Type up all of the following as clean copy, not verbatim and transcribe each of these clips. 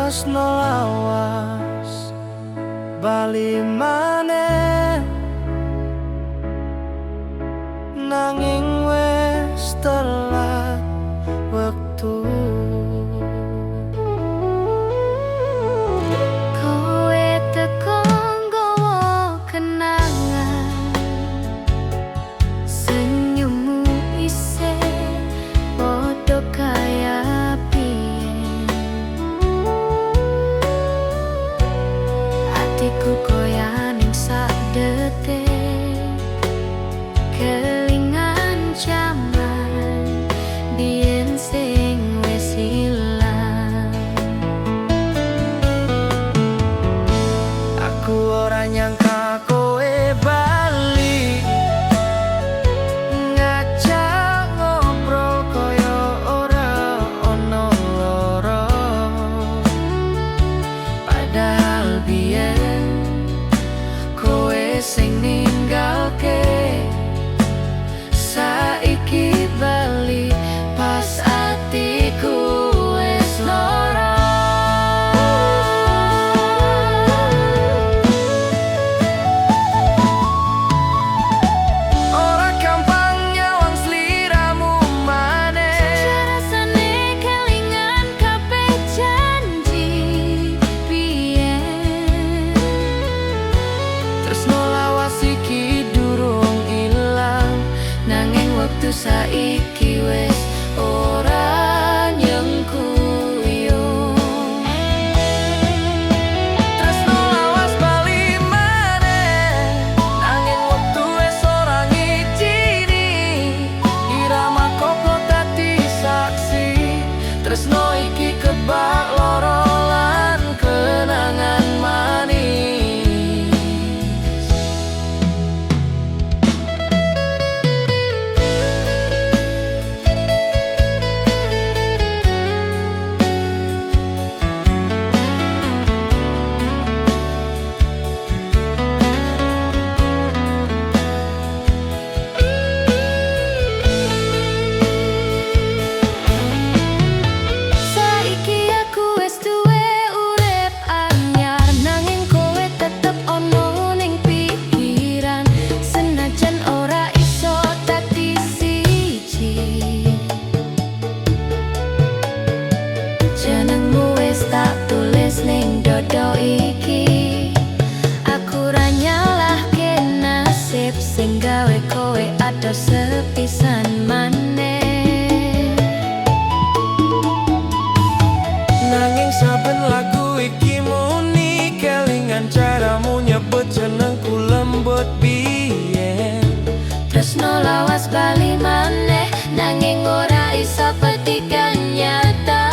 Tresno lawas bali maneh, nanging wis telat wektu. Kowe teko nggawa kenangan, senyummu isih padha kaya biyen. Atiku koyo ning sak detik kelingan jaman biyen sing wis ilang. Aku ora nyangka kowe bali, ngajak ngobrol koyo ora ono loro. Padahal biyen kowe sing ninggalke, saiki bali pas atiku wis lara. Ora gampang nyawang sliramu maneh. Rasane kelingan kabeh janji biyen. Tresno lawas iki durung ilang, Nanging wektu saiki wis ora nyengkuyung. Tresno lawas bali maneh, nanging wektu wis ora ngijini. Irama koplo dadi saksi, tresno iki kebak loro lan kenangan manis. Saiki aku wis duwe urip anyar, nanging kowe tetep ono ning pikiran, senajan ora iso dadi siji. Jenengmu wis tak tulis ning dodo iki. Aku ra nyalahke nasib sing gawe kowe adoh sepisan maneh. Nanging saben lagu iki muni, kelingan caramu nyebut jenengku lembut biyen. Tresno lawas bali maneh, nanging ora iso petikan nyata.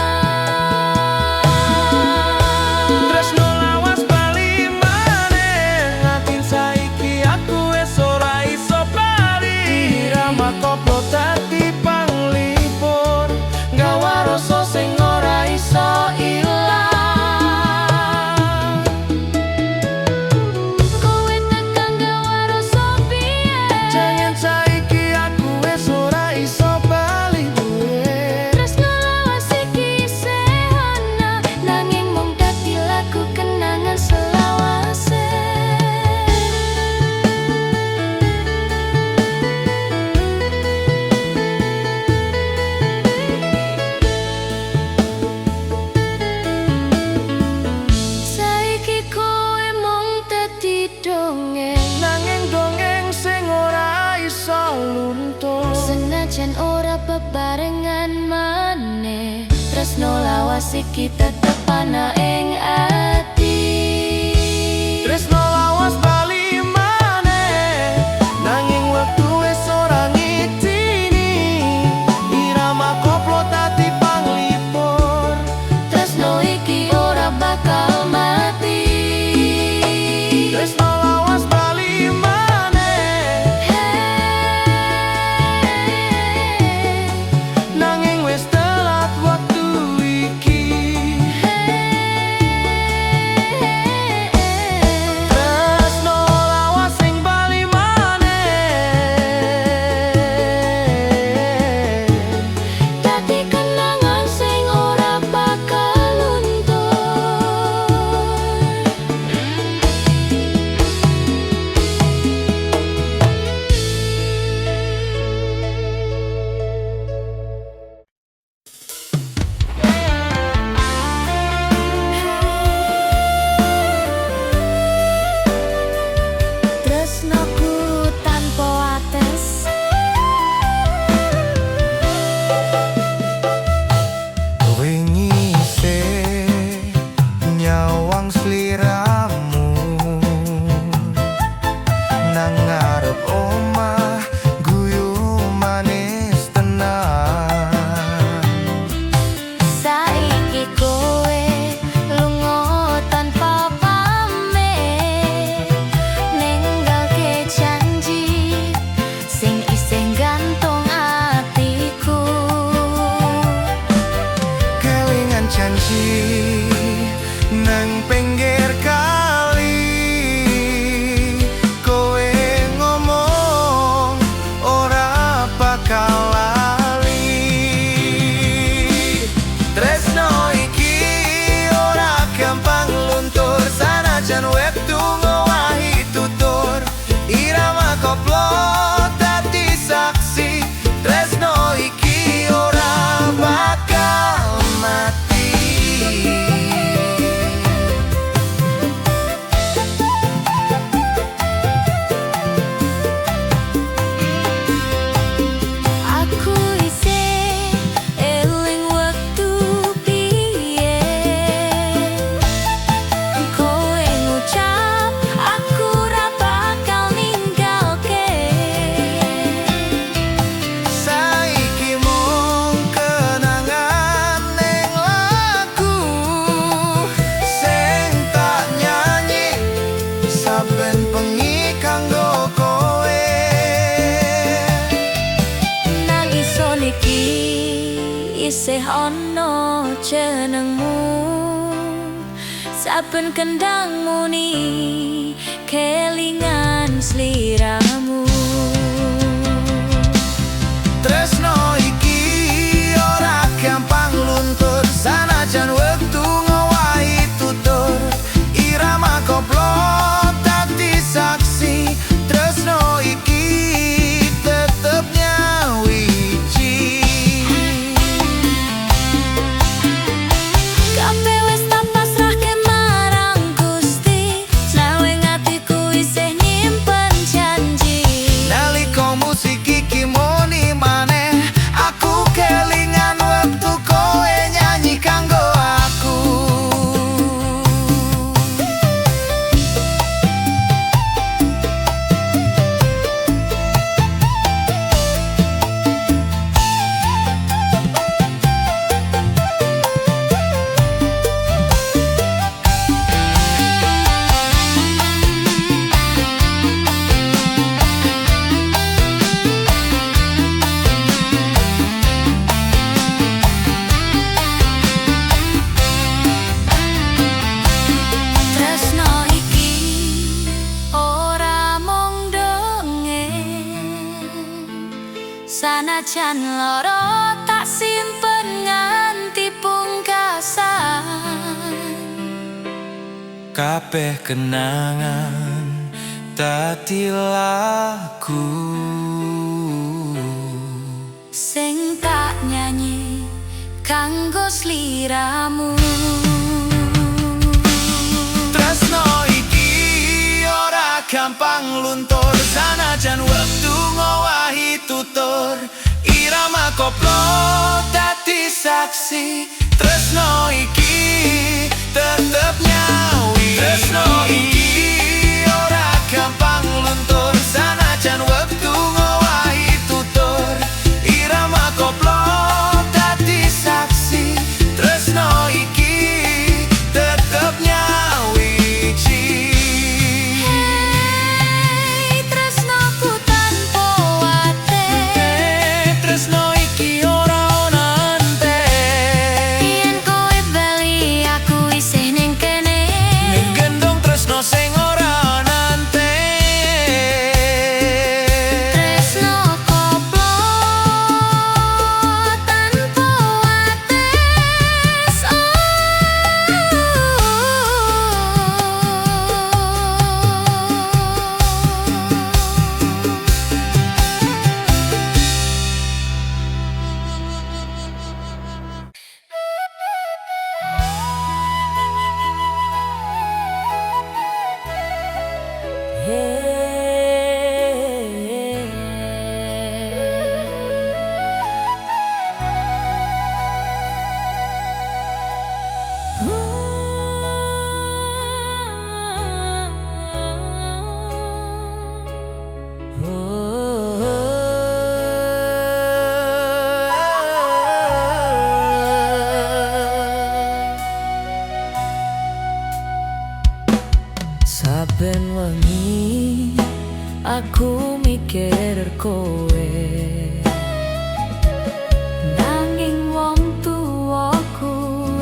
Tresno lawas bali maneh, nganti saiki aku wis ora iso bali. Irama koplo dadi panglipur, gawa rasa sing ora iso ilang. Kowe tekan gawa rasa biyen. Jangan saiki aku wis ora iso bali duwe. Tresno lawas iki isih ana, nanging mung dadi lagu kenangan selawase. Saiki kowe mung dadi dongeng, Nanging dongeng sing ora iso luntur. senajan ora bebarengan maneh. Tresno lawas iki tetep ana ing ati. Tresno lawas bali maneh, nanging wektu wis ora ngijini. Irama koplo dadi panglipur, Tresno iki ora bakal mati. Tresno lawas bali maneh, Hey, nanging wis telat wektu iki. hey. isih ana jenengmu. Saben kendang muni kelingan sliramu. Tresno iki ora gampang luntur, sanajan wektu ngowahi tutur. Irama koplo dadi saksi, tresno iki tetep nyawiji. Kabeh wis tak pasrahke marang Gusti, nanging atiku isih nyimpen janji. Nalika musik iki muni maneh, aku kelingan wektu kowe nyanyi kanggo aku. Tresno iki ora mung dongeng, sanajan lara tak simpen nganti pungkasan. Kabeh kenangan dadi lagu. Sing tak nyanyi kanggo sliramu. Tresno iki ora gampang luntur, sanajan wektu ngowahi tutur. Irama koplo dadi saksi, tresno iki tetep nyawi. Tresno iki ora gampang luntur, sanajan wektu ngowahi tutur. Irama koplo dadi saksi, tresno iki tetep nyawiji. Hei, tresnoku tanpa wates. Tresno iki ora ana entek. Yen kowe bali aku isih ning kene. Gendong tresno sing ora ana entek. Tresno koplo tanpa wates. Saben wengi aku mikir kowe, nanging wong tuwaku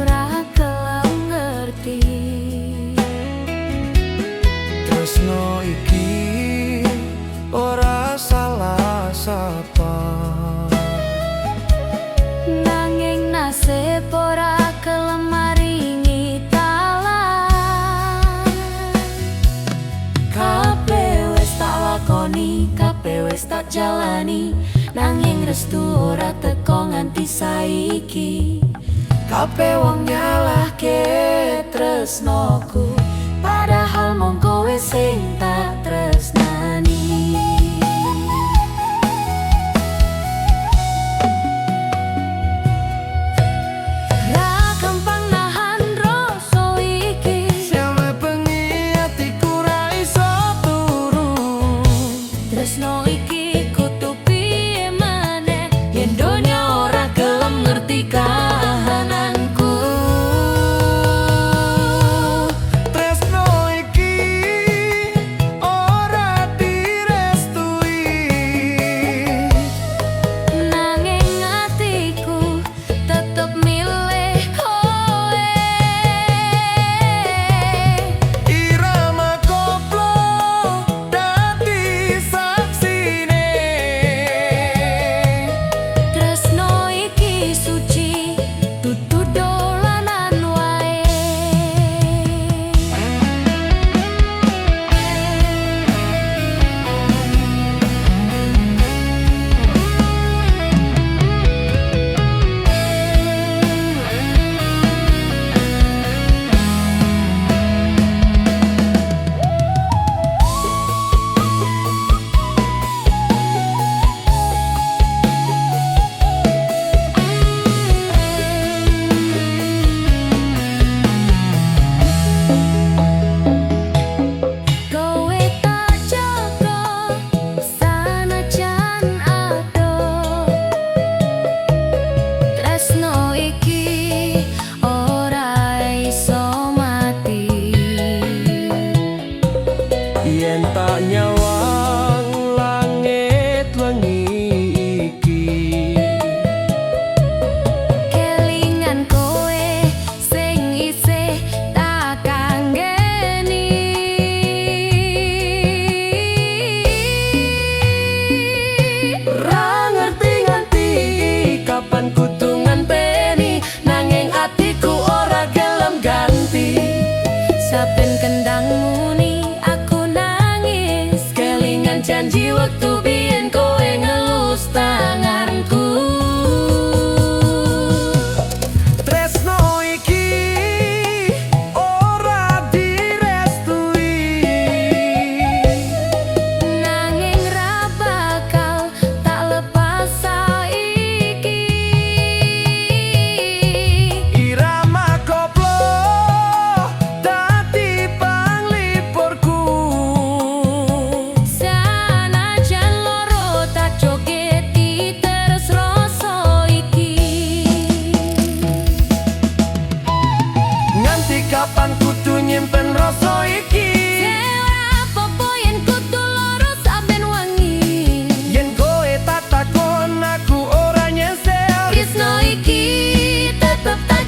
ra gelem ngerti. Tresno iki ora salah sapa, nanging nasib ora gelem maringi dalan. Kabeh wis tak lakoni, kabeh wis tak jalani, nanging restu ora teko nganti saiki. Kabeh wong nyalahke tresnoku, padahal mung kowe sing tak tresnani. Ra gampang nahan rasa iki. Sampe bengi atiku ra iso turu. Tresno iki kudu piye maneh yen donya ora gelem ngerti kahananku.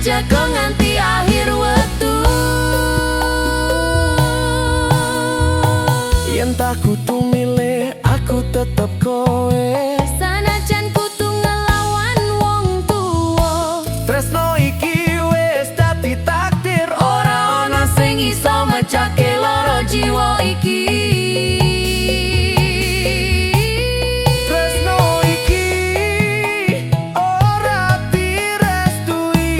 Jaga nganti akhir wektu. Yen tak kudu milih, aku tetep kowe. Sanajan kudu ngelawan wong tuwa. Tresno iki wis dadi takdir. Ora ana sing iso mecahke loro jiwa iki. Tresno iki ora direstui.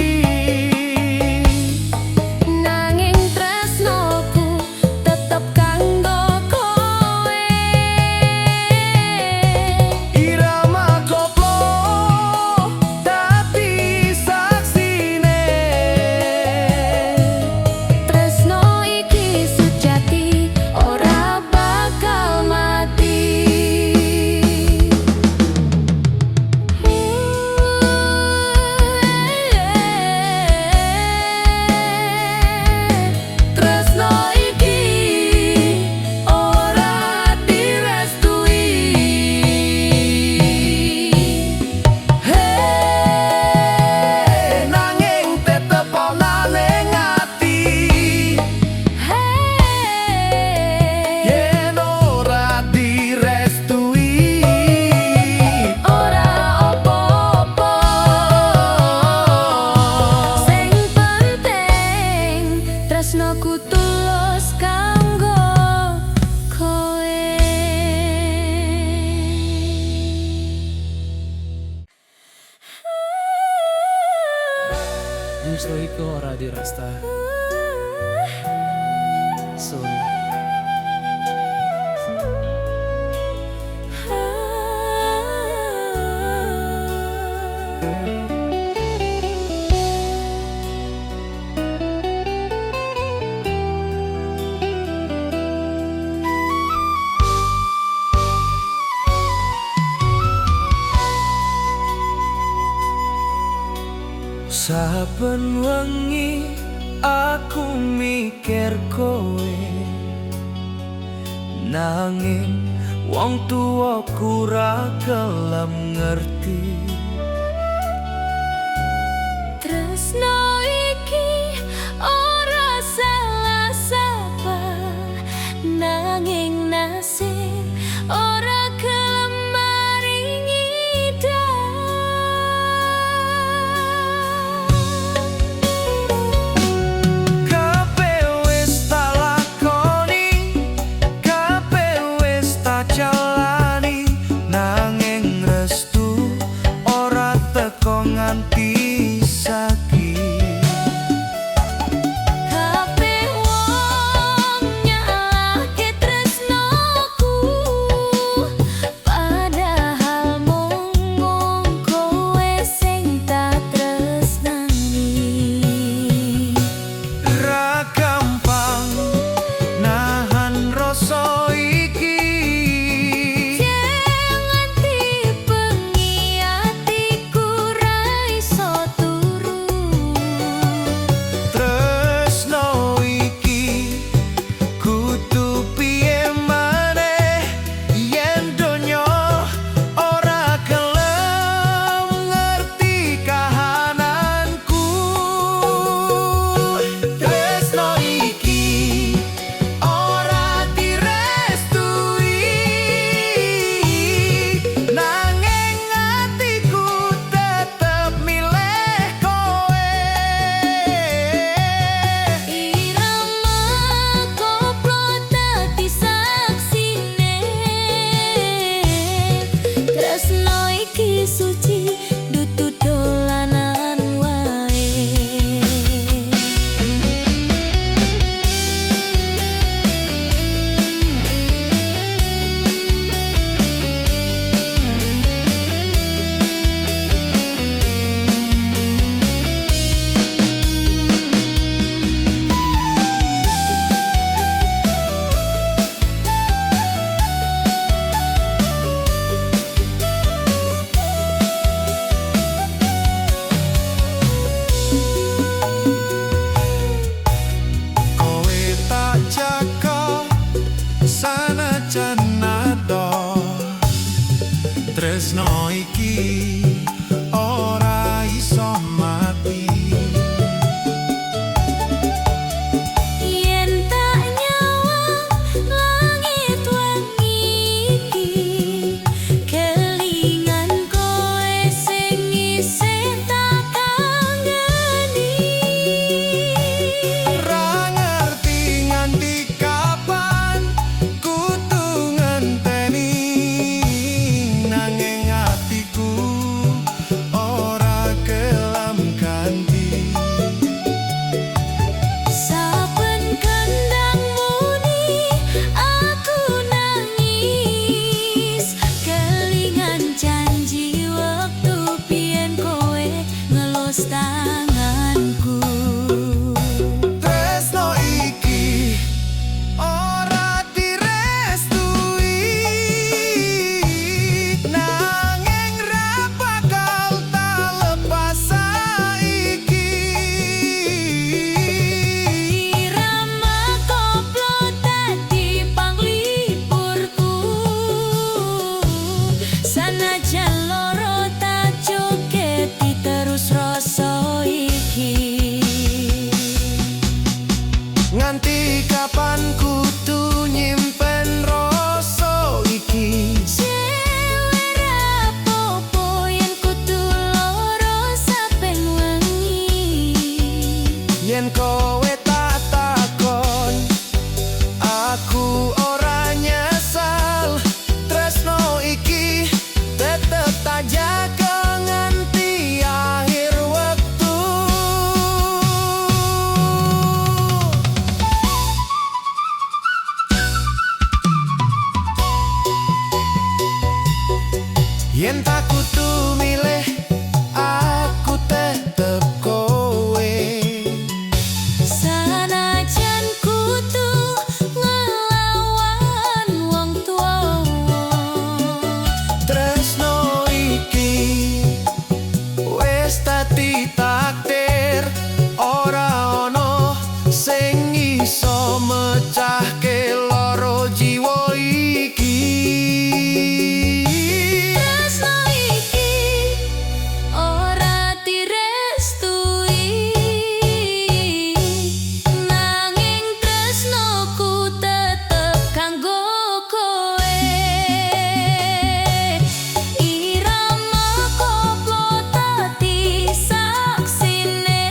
Nanging tresnoku tetep kanggo kowe. Irama koplo dadi saksine. Tresno iki sejati, ora bakal mati. Tresno iki ora direstui. Hei, nanging tetep ana ning ati. Hei, Yen ora direstui, ora opo-opo. Sing penting tresnoku tulus kanggo kowe. Tresno iku ora direstui. Sorry. Saben wengi aku mikir kowe, nanging wong tuwaku ra gelem ngerti. Tresno iki ora salah sapa, nanging nasib ora gelem maringi dalan. Kabeh wis tak lakoni, kabeh wis tak jalani, nanging restu ora teko nganti saiki. Kabeh wong nyalahke tresnoku, padahal mung kowe sing tak tresnani. Ra gampang nahan rasa iki. Nganti bengi atiku ra iso turu. Terus tanganku. Tresno iki ora direstui, nanging ra bakal tak lepas saiki. Irama koplo dadi panglipurku. Sanajan loro tak jogeti terus rasa iki. Nganti kapan kudu nyimpen rasa iki? Cewe rapopo yen kudu loro saben wengi. Yen kowe tak takon, aku ora nyesal. Tresno iki tetep tak jaga nganti akhir wektu. Yen tak kudu milih, aku tetep kowe. Sanajan kudu ngelawan wong tuwa. Tresno iki wis dadi takdir, ora ono sing iso mecahke loro jiwa iki. Tresno iki ora direstui, nanging tresnoku tetep kanggo kowe. Irama koplo dadi saksine.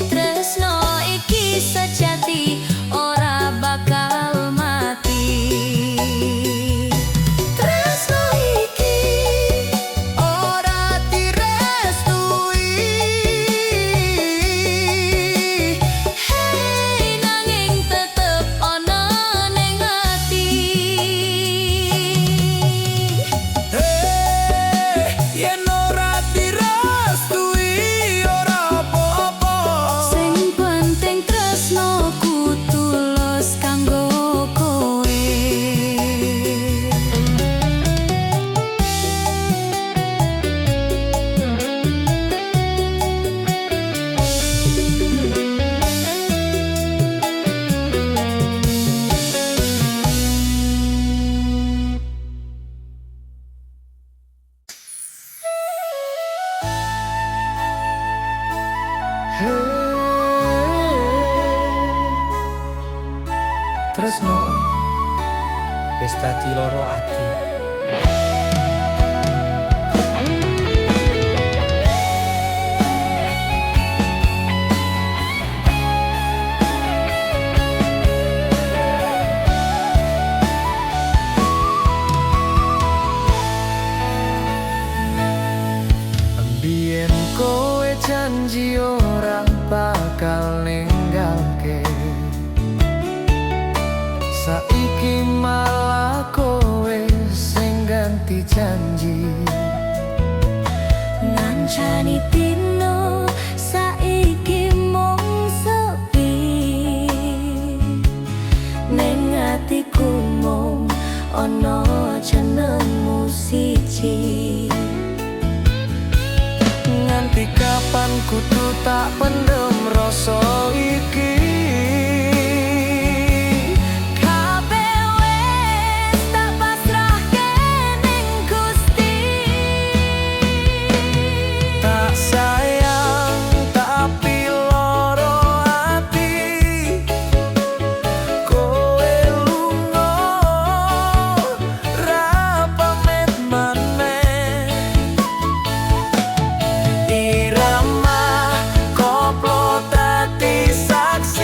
Tresno iki sejati ora bakal mati. Tresno iki ora direstui, Hei, nanging tetep ana ning ati. Hei, yen ora direstui ora apa-apa. Sing penting tresnoku tulus kanggo kowe. Tresno wis dadi loro ati. Biyen kowe janji ora bakal ninggalke, saiki malah kowe sing ganti janji. Ngancani dino saiki mung sepi. Ning atiku mung ana jenengmu siji. Nganti kapan kudu tak pendem rasa iki? Kabeh wis tak pasrahke ning Gusti. Tak sayang tapi loro ati, kowe lunga ra pamit maneh. Irama koplo dadi saksi.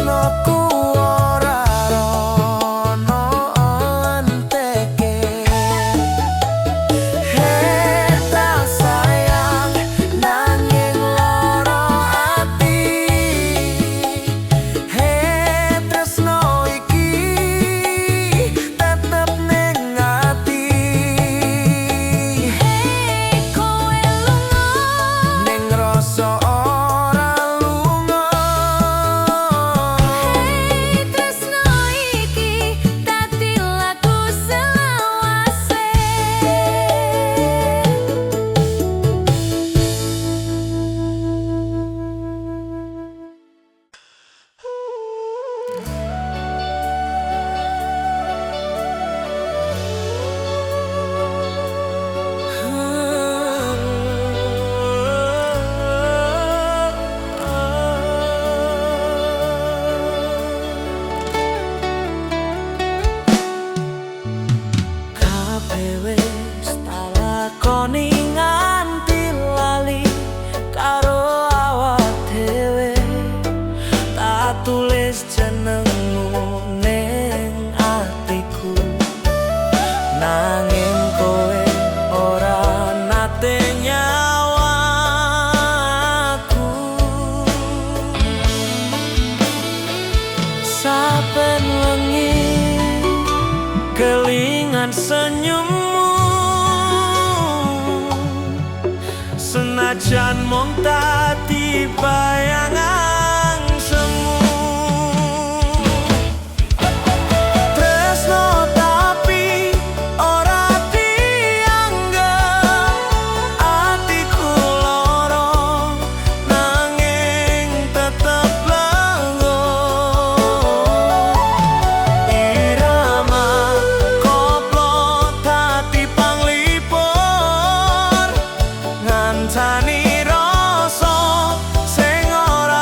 Tresnoku ora ono enteke. He tak sayang nanging lara ati. He tresno iki tetep ning ati. Hei kowe lunga, Ning rasa ora lunga. Hei tresno iki dadi lagu selawase. Kabeh wis tak lakoni nganti lali karo awak dhewe. Tak tulis jenengmu ning atiku, nanging kowe ora nate nyawang aku. Saben wengi kelingan senyummu, senajan mung dadi bayangan semu. Tresno tapi ora dianggep, atiku lara nanging tetep lengo. Irama koplo dadi panglipur, ngancani rasa sing ora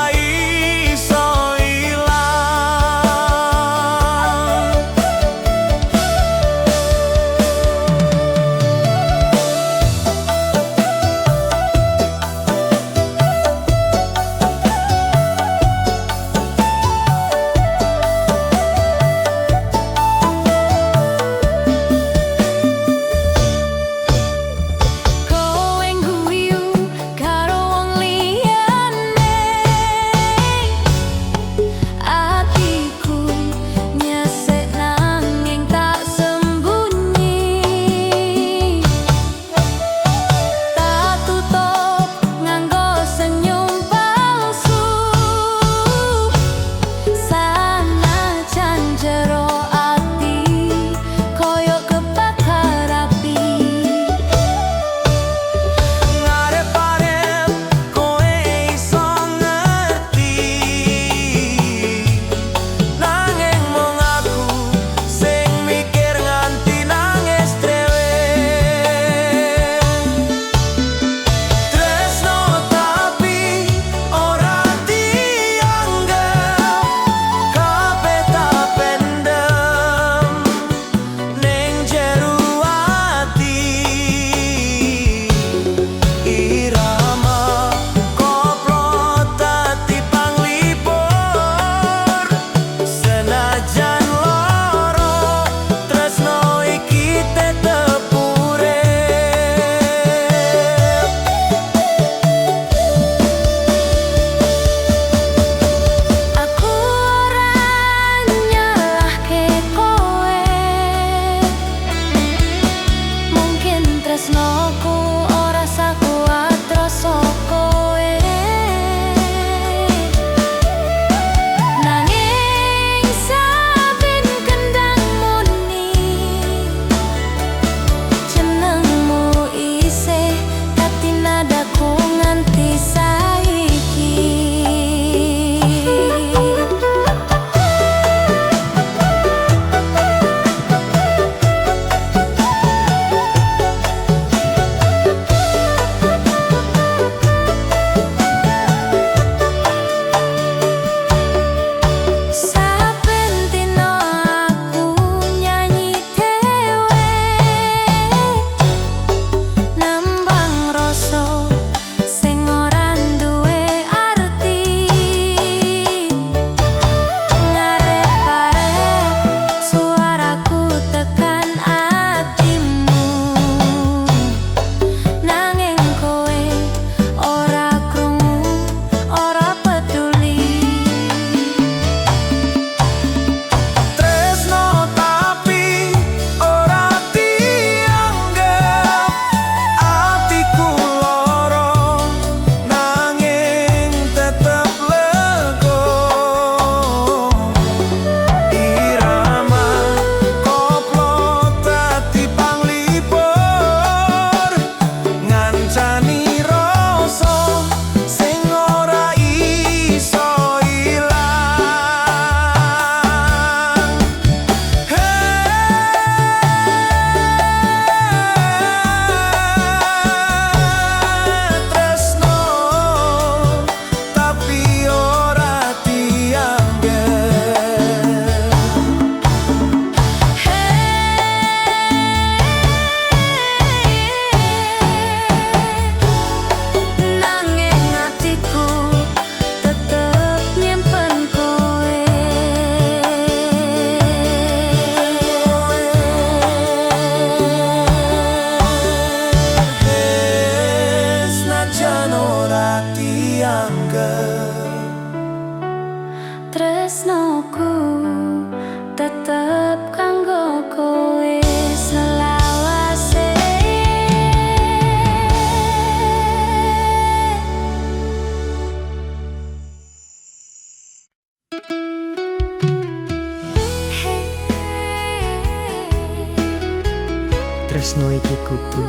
Tresno iki kudu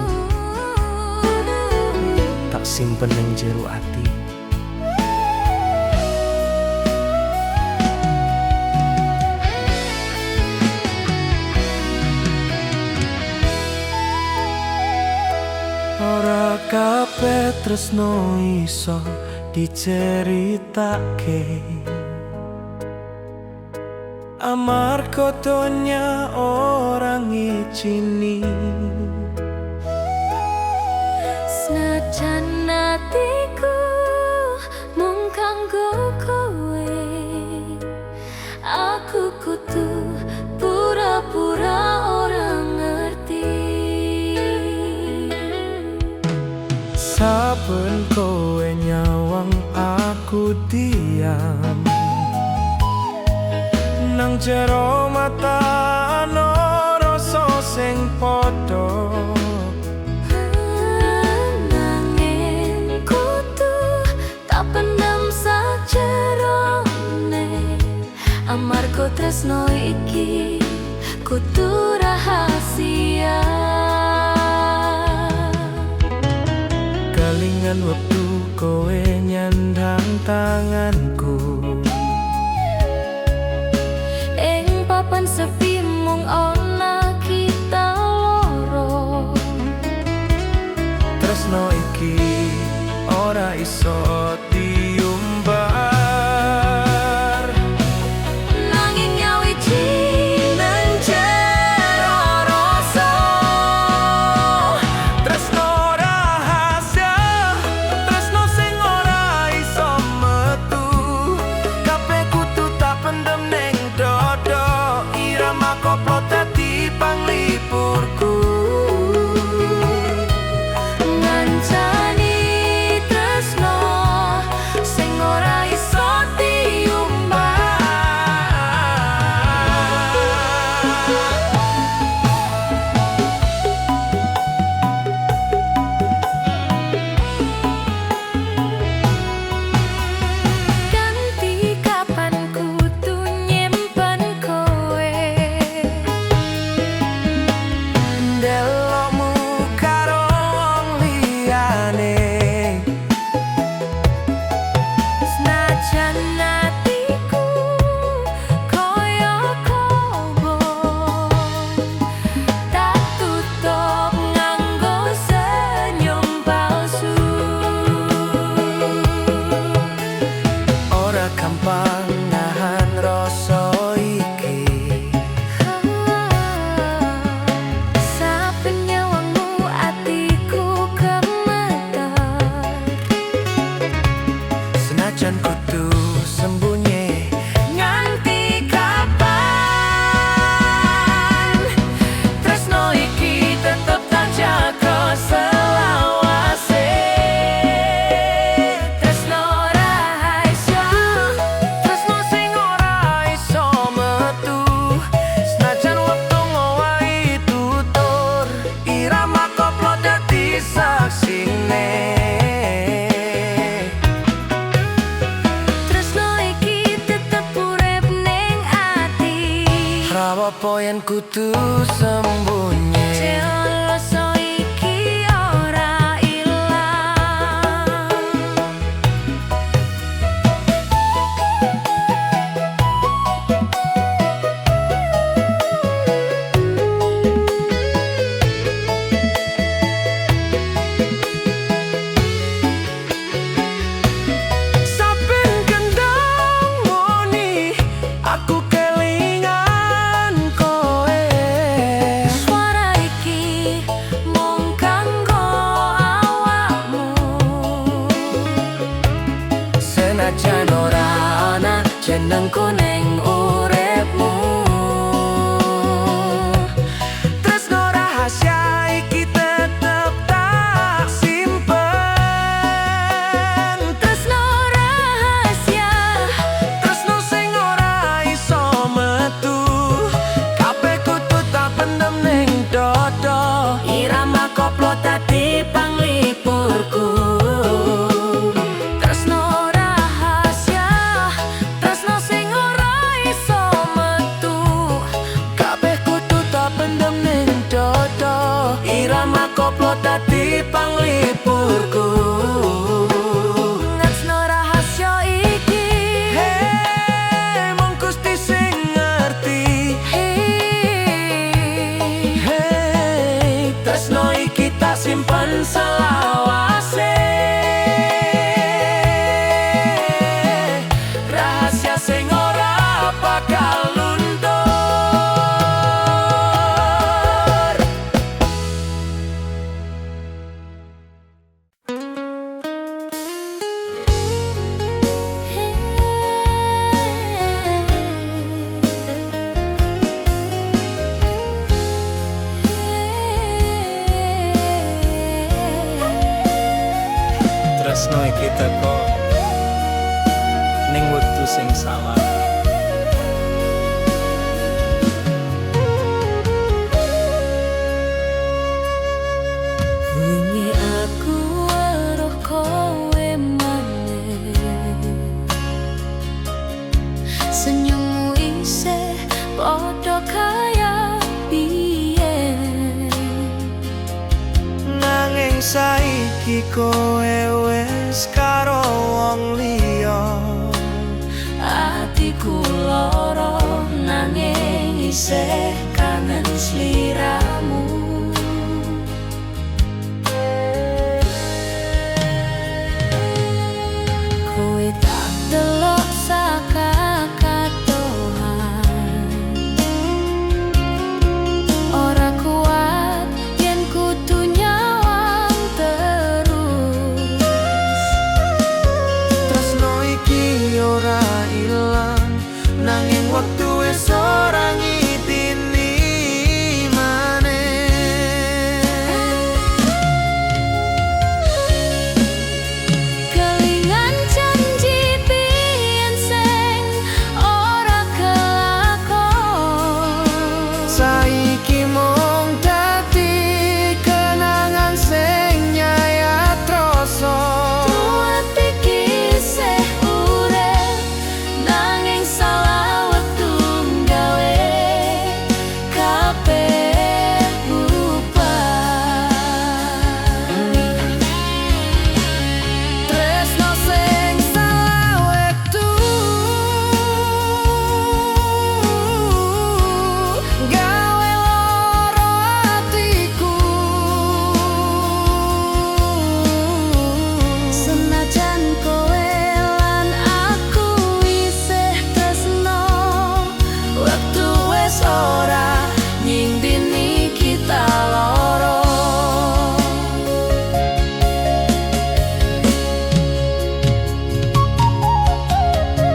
tak simpen ning jero ati. Ora kabeh tresno iso diceritake, amarga donya ora ngijini. Senajan atiku mung kanggo kowe, aku kudu pura-pura ora ngerti. Saben kowe nyawang aku diam, nang jero mata ana rasa sing padha. Nanging kudu tak pendem sajerone, amarga tresno iki kudu rahasia. Kelingan wektu kowe nyandang tanganku, Ing papan sepi mung ana kita loro. Tresno iki ora iso diumbar. Nanging nyawiji Nang jero rasa, tresno rahasia, tresno sing ora iso metu. Kabeh kudu tak pendem ning dada, irama koplo dadi panglipurku. Ngancani tresno sing ora iso diumbar. Ganti kapan kudu nyimpen kowe, Ndelokmu karo wong liyane, senajan atiku koyo kobong, tak tutup nganggo senyum palsu. Ora gampang nahan rasa iki. Saben nyawangmu atiku gemeter. Senajan kudu sembunyi, nganti kapan tresno iki tetep tak jaga selawase. Tresno rahasia, Tresno sing ora iso metu, senajan wektu ngowahi tutur, irama koplo dadi saksine. Tresno iki tetep urip ning ati. Rapopo yen kudu sembunyi? Rasa iki ora ilang. Saben kendang muni, aku kelingan kowe. Suara Teko ning wektu sing salah. Wingi aku weruh kowe maneh. Senyummu isih padha kaya biyen. Nanging saiki kowe wis karo wong liya. Atiku lara nanging isih kangen sliramu. Kowe tak delok saka kadohan. Ora kuat yen kudu nyawang terus. Tresno iki ora ilang, nanging wektu wis ora ngitini maneh. Kelingan janji biyen sing ora kelakon. Saiki mung dadi kenangan sing nyayat rasa. Ati iki isih urip nanging salah wektu nggawe kabeh bubar. Tresno sing salah wektu gawe lara atiku. Senajan kowe lan aku isih tresno, Wektu wis ora nyindini kita loro.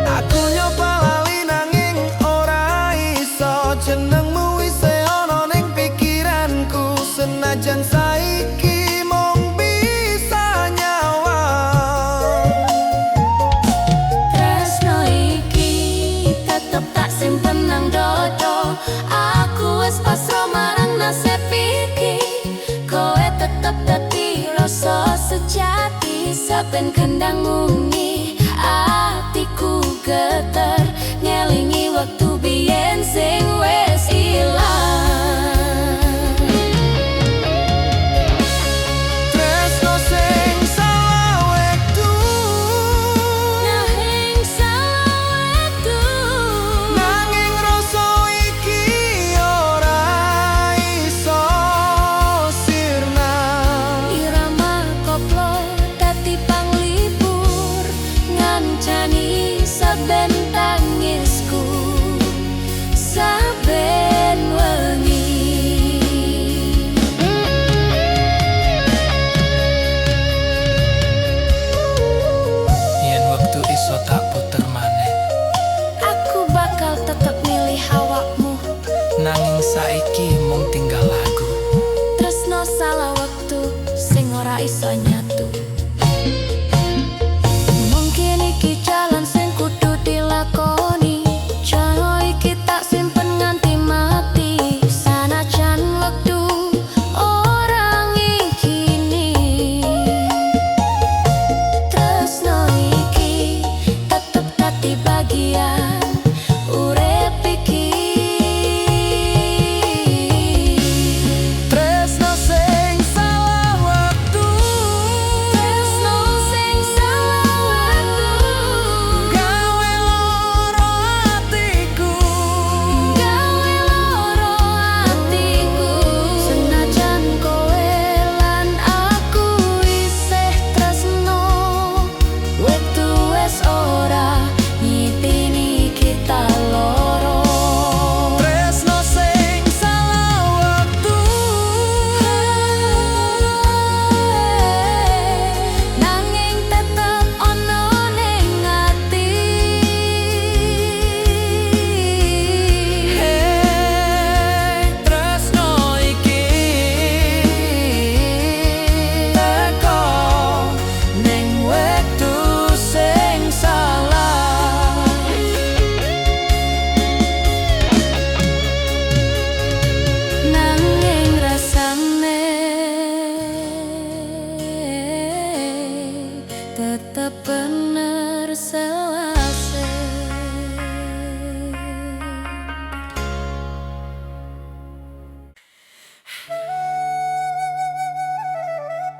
Aku nyoba lali nanging ora iso. Jenengmu isih ana ning pikiranku. Senajan saiki mung bisa nyawang. Tresno iki tetep tak simpen nang dodo. Aku wis pasrah marang nasib iki. Kowe tetep dadi rasa sejati. Saben kendang muni atiku geter ngelingi wektu biyen sing wis ilang. Tresno sing salah wektu, Nanging salah wektu, nanging rasa iki ora iso sirna. Irama koplo dadi panglipur ngancani saben tangisku saben wengi. Yen wektu iso tak puter maneh, Aku bakal tetep milih awakmu. nanging saiki mung tinggal lagu. Tresno salah wektu sing ora iso nyatu. Mungkin iki jalan sing kudu dilakoni. Jono iki tak simpen nganti mati. Sanajan wektu ora ngikini. Tresno iki tetep dadi bagian urip iki. Tresno sing salah wektu.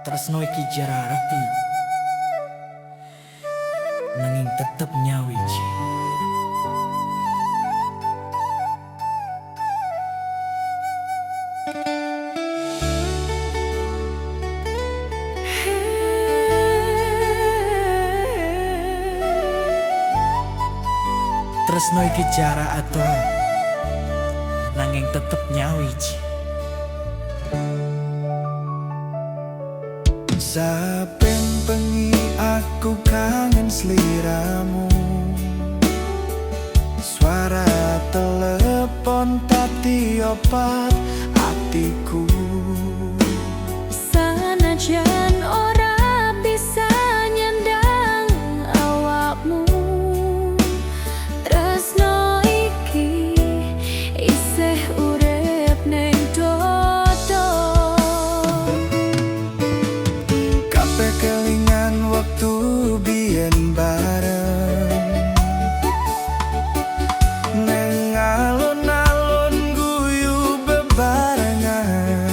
Tresno iki jara arti, nanging tetep nyawiji. Tresno iki jara adoh, nanging tetep nyawiji. Saben bengi aku kangen sliramu. Suara telepon dadi obat atiku. Sanajan ora bisa nyandang awakmu, tresno iki isih urip ning dodo. Kabeh kelingan wektu biyen bareng, neng alun-alun guyu bebarengan.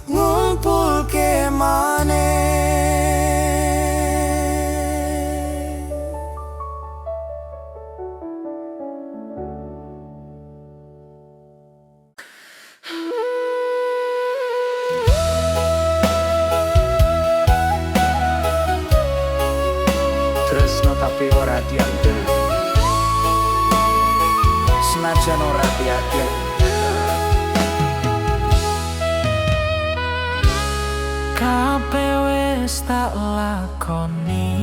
Ngumpulke maneh. Tresno tapi ora dianggep, senajan ora dianggep. Kabeh wis tak lakoni,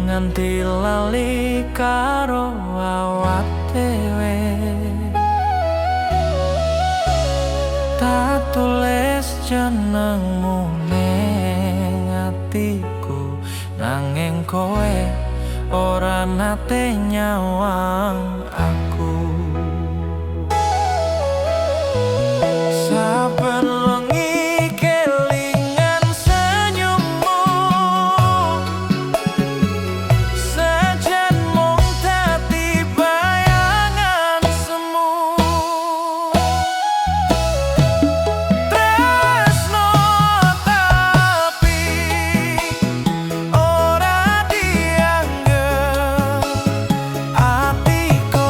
nganti lali karo awak dhewe. Tak tulis jenengmu ning atiku, nanging kowe ora nate nyawang aku. Saben wengi kelingan senyummu, senajan mung dadi bayangan semu. Tresno tapi ora dianggep, atiku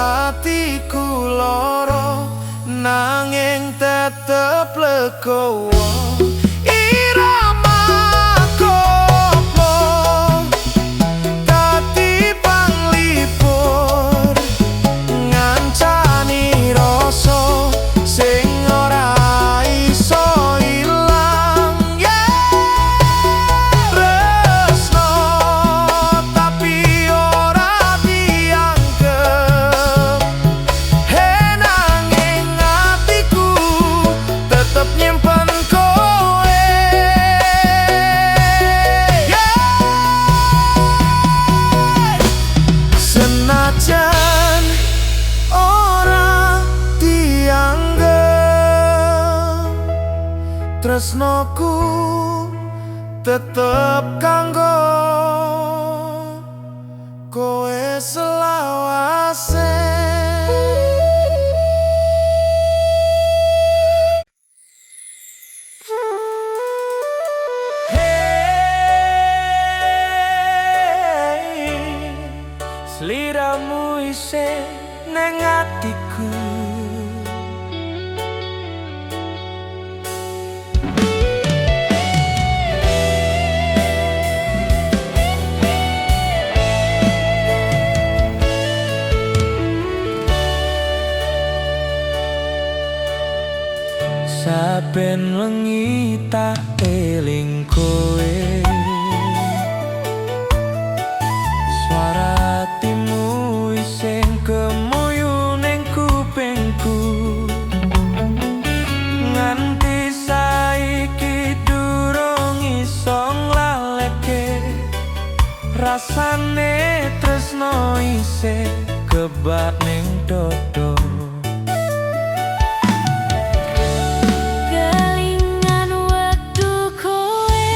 Atiku loro nanging tetep legowo. Irama koplo dadi panglipur, ngancani rasa sing ora iso ilang. Yeah. Tresno tapi ora dianggep, he nanging atiku tetep nyimpen kowe. Yeah. Senajan ora dianggep, tresnoku tetep kanggo kowe selawase. Hey, sliramu isih nang atiku. Saben wengi tak eling kowe, suara atimu isih kemuyu ning kupingku. Nganti saiki durung iso nglaleke, rasane tresno isih kebak ning dodo. Kelingan wektu kowe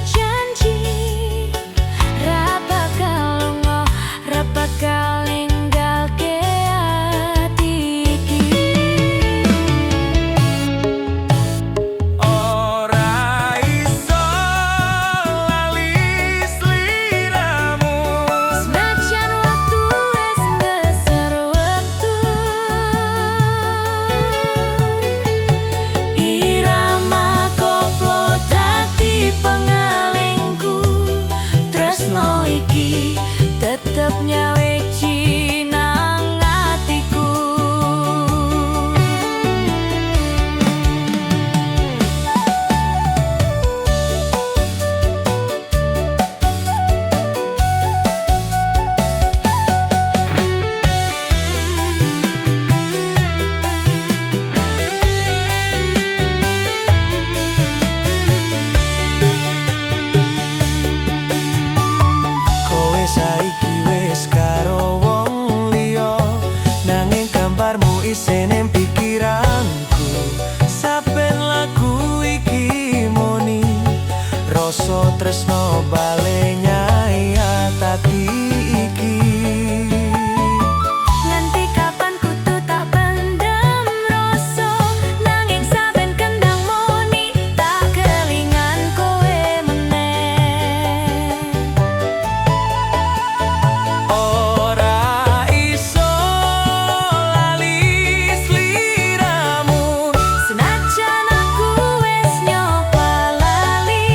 janji ra bakal lunga, ra bakal ninggalke ati iki. Ora iso lali sliramu. Senajan waktu wis nggeser wektu, irama koplo dadi pengelingku. Tresno iki tetep nyawiji nang atiku. Kowe saiki wis karo wong liya, nanging gambarmu isih ning pikiranku. Saben lagu iki muni, rasa tresno bali nyayat ati iki. Nganti kapan kudu tak pendem rasa, nanging saben kendang muni tak kelingan kowe meneh. Ora iso lali sliramu. Senajan aku wis nyoba lali,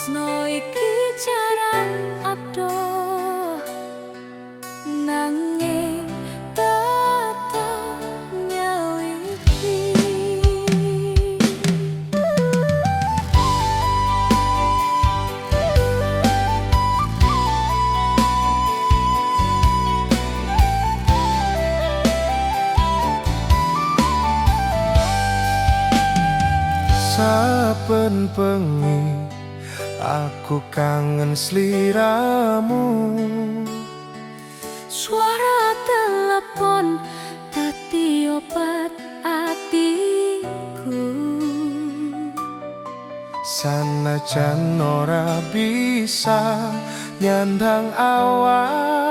Tresno iki jarak adoh, nanging tetep nyawiji. Saben bengi aku kangen sliramu. Suara telepon dadi obat atiku. Sanajan ora bisa nyandang awakmu,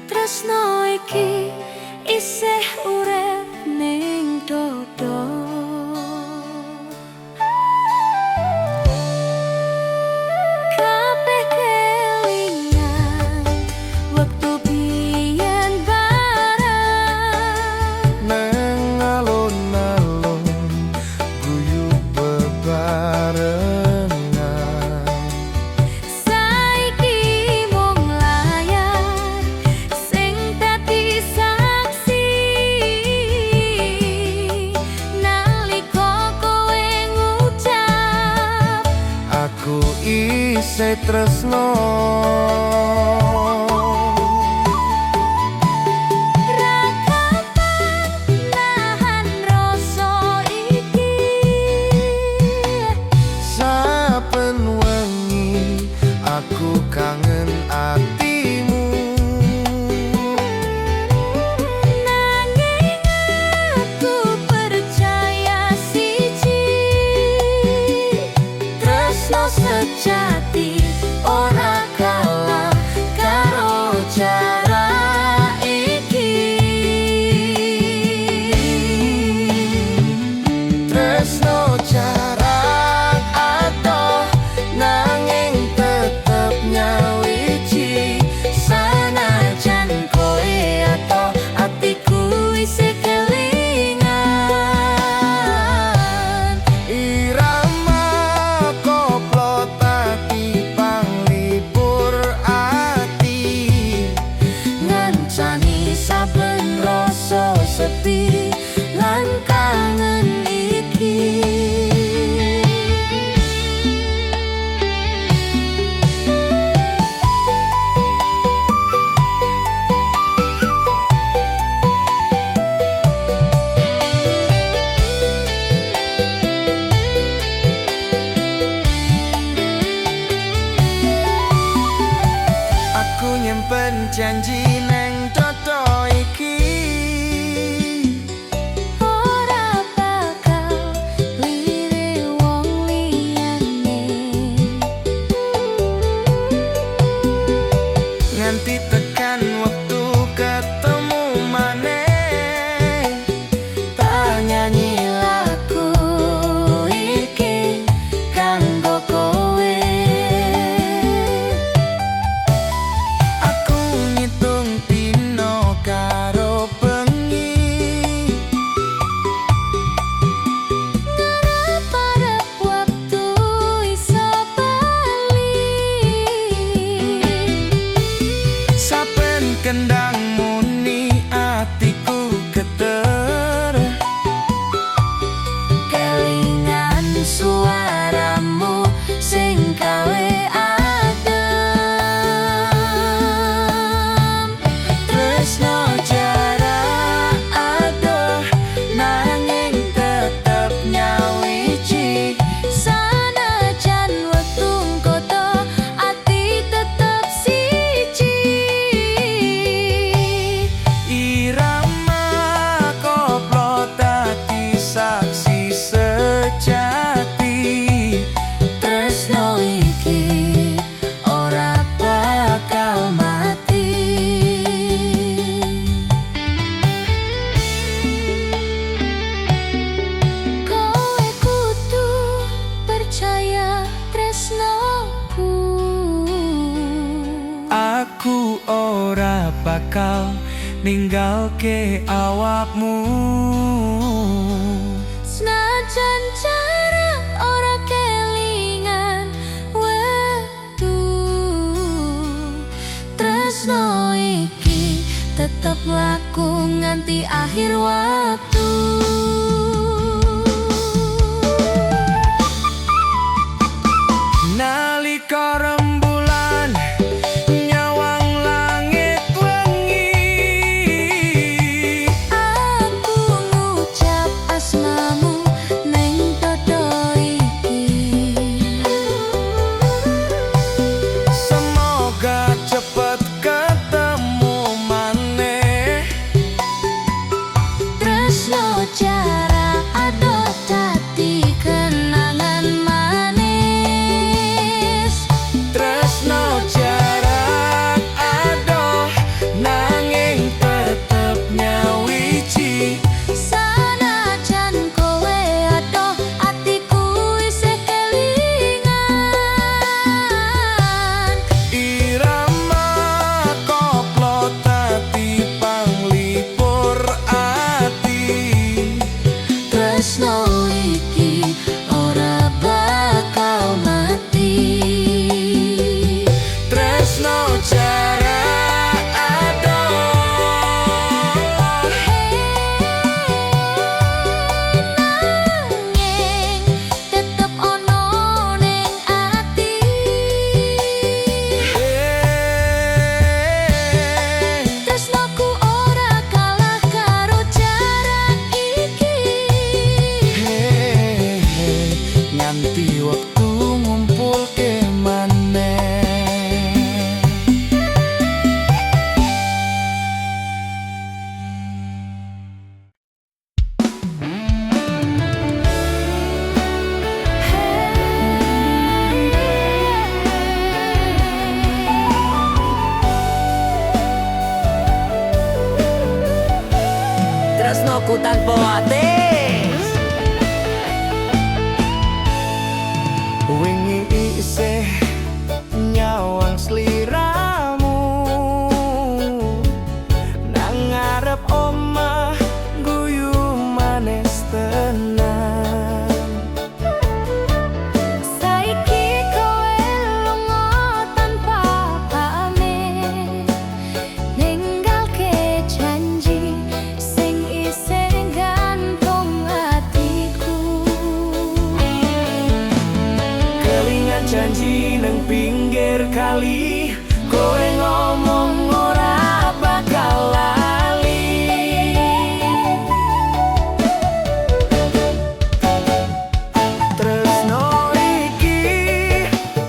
Tresno iki isih urip ning dodo. Kabeh kelingan wektu biyen bareng. Neng alun-alun guyu bebarengan. Saiki mung layar sing dadi saksi nalika kowe ngucap Aku isih tresno. Ra kapan nahan rasa iki. Saben wengi aku kangen atimu. Nanging aku percaya siji, tresno sejati ora kalah karo jarak iki. Tresno jarak adoh, nanging tetep nyawiji. Sanajan kowe adoh, atiku isih kelingan. Irama koplo dadi panglipur ati, Ngancani saben rasa sepi lan kangen iki. Aku nyimpen janji neng dodo iki. Ora bakal lirik wong liyane. Nganti tekan wektu ketemu maneh. Tak nyanyi lagu iki kanggo kowe. Aku ngitung dino karo bengi. Ngarep-arep wektu iso bali. Saben kendang muni atiku geter. Kelingan suaramu sing gawe adem. Tresno jarak adoh, nanging tetep nyawiji. Sanajan wektu koto, ati tetep siji. Irama koplo dadi saksi sejati. Tresno iki ora bakal mati. Kowe kudu percaya tresnoku. Aku ora bakal ninggalke awakmu. Senajan jarak ora kelingan, tetep mlaku nganti akhir waktu. Nalika rembulan nyawang langit wengi, Aku ngucap asmamu neng dodo iki. Semoga cepet ketemu maneh. Tresno jarak adoh dadi kenangan manis. Tresno jarak adoh nanging tetep nyawiji. Sanajan kowe adoh, atiku isih kelingan. Irama koplo dadi panglipur ati. Tresno iki ora bakal mati. Tresno jarak adoh. Nanging tetep ono ning ati. Tresnoku ora kalah karo jarak iki. Nganti wektu ngumpulke maneh. Tresnoku tanpa atis. Wingi isih nyawang sliramu nang ngarep omah, guyu manis tenan. Saiki kowe lunga tanpa pamit, ninggalke janji sing isih gantung atiku. Kelingan janji nang pinggir kali, kowe ngomong ora bakal lali. Tresno iki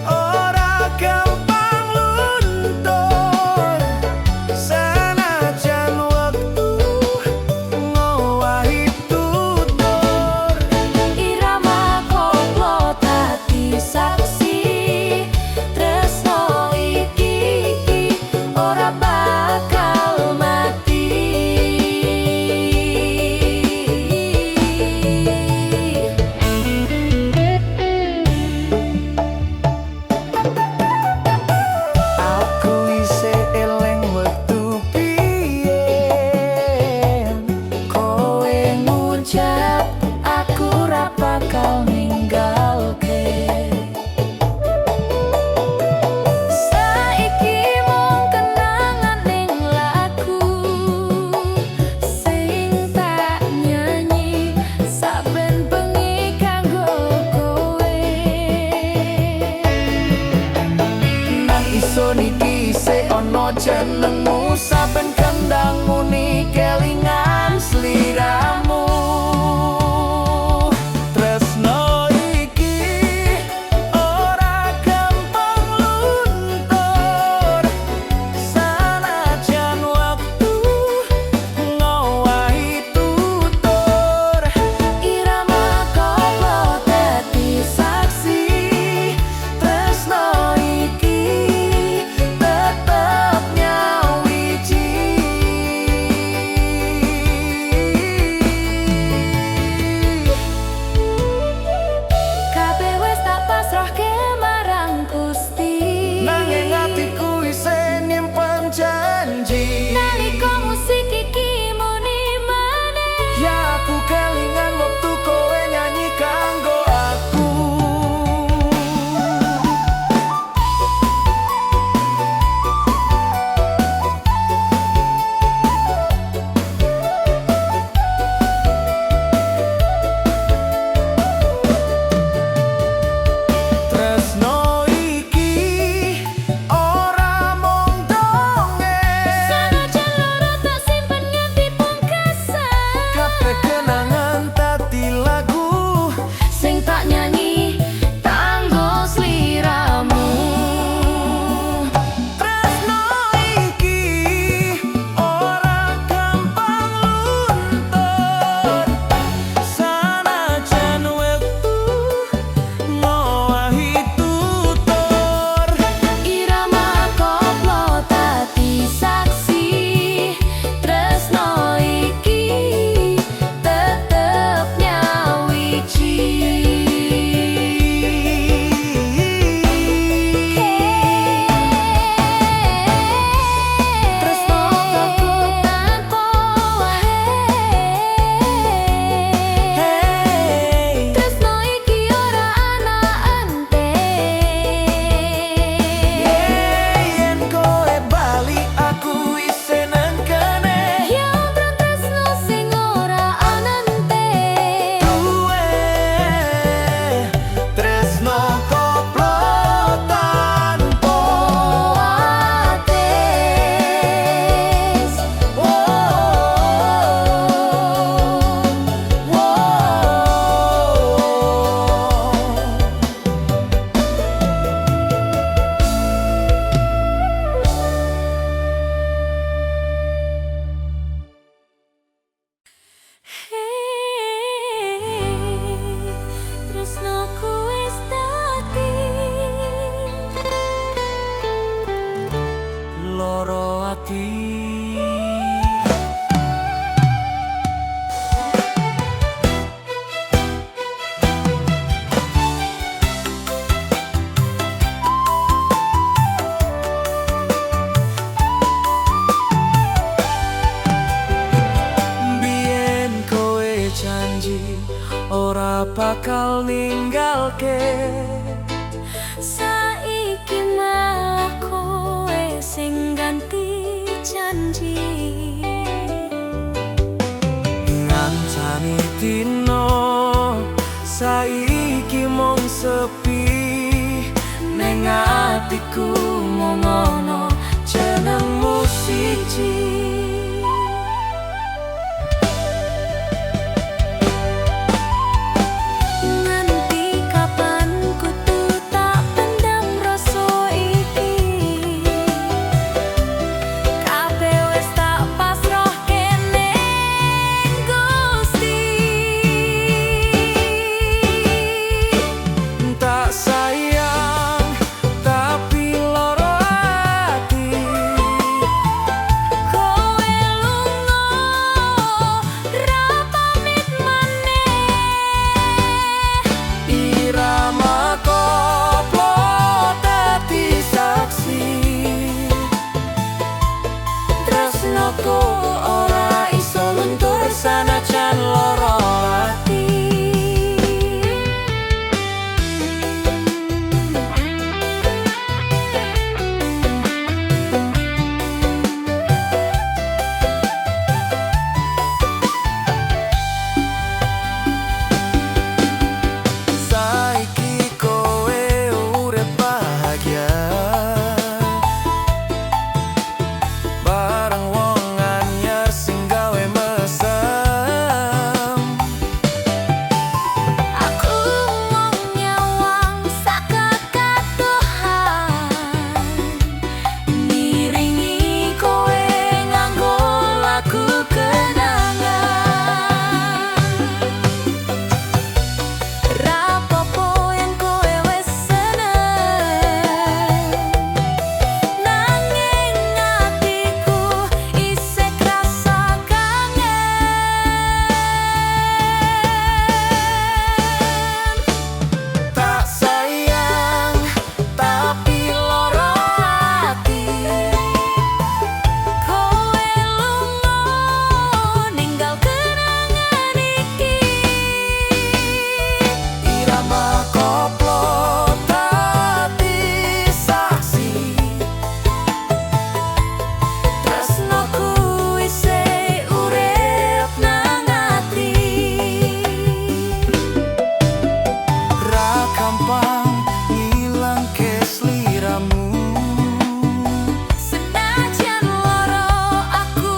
ora gampang luntur, senajan wektu ngowahi tutur. Irama koplo dadi saksi, tresno iki bakal ninggalke. Saiki malah kowe sing ganti janji. Ngancani dino saiki mung sepi, ning atiku mung ono jenengmu siji. Nganti kapan kudu tak pendam rasa iki? Kabeh wis tak pasrahke ning Gusti. Tak sayang tapi loro ati. Kowe lunga ra pamit maneh. Irama koplo dadi saksi, tresnoku ora iso luntur sanajan loro ati. Saiki kowe urip bahagia bareng wong anyar sing gawe mesem. Aku mung nyawang saka kadohan, ngiringi kowe nganggo lagu kenangan. Ra popo yen kowe wis seneng, nanging atiku isih krasa kangen. Tak sayang tapi loro ati. Kowe lunga ninggal kenangan iki. Irama koplo dadi saksi, Tresnoku isih urip nang ati. Ra gampang ngilangke sliramu. Senajan loro aku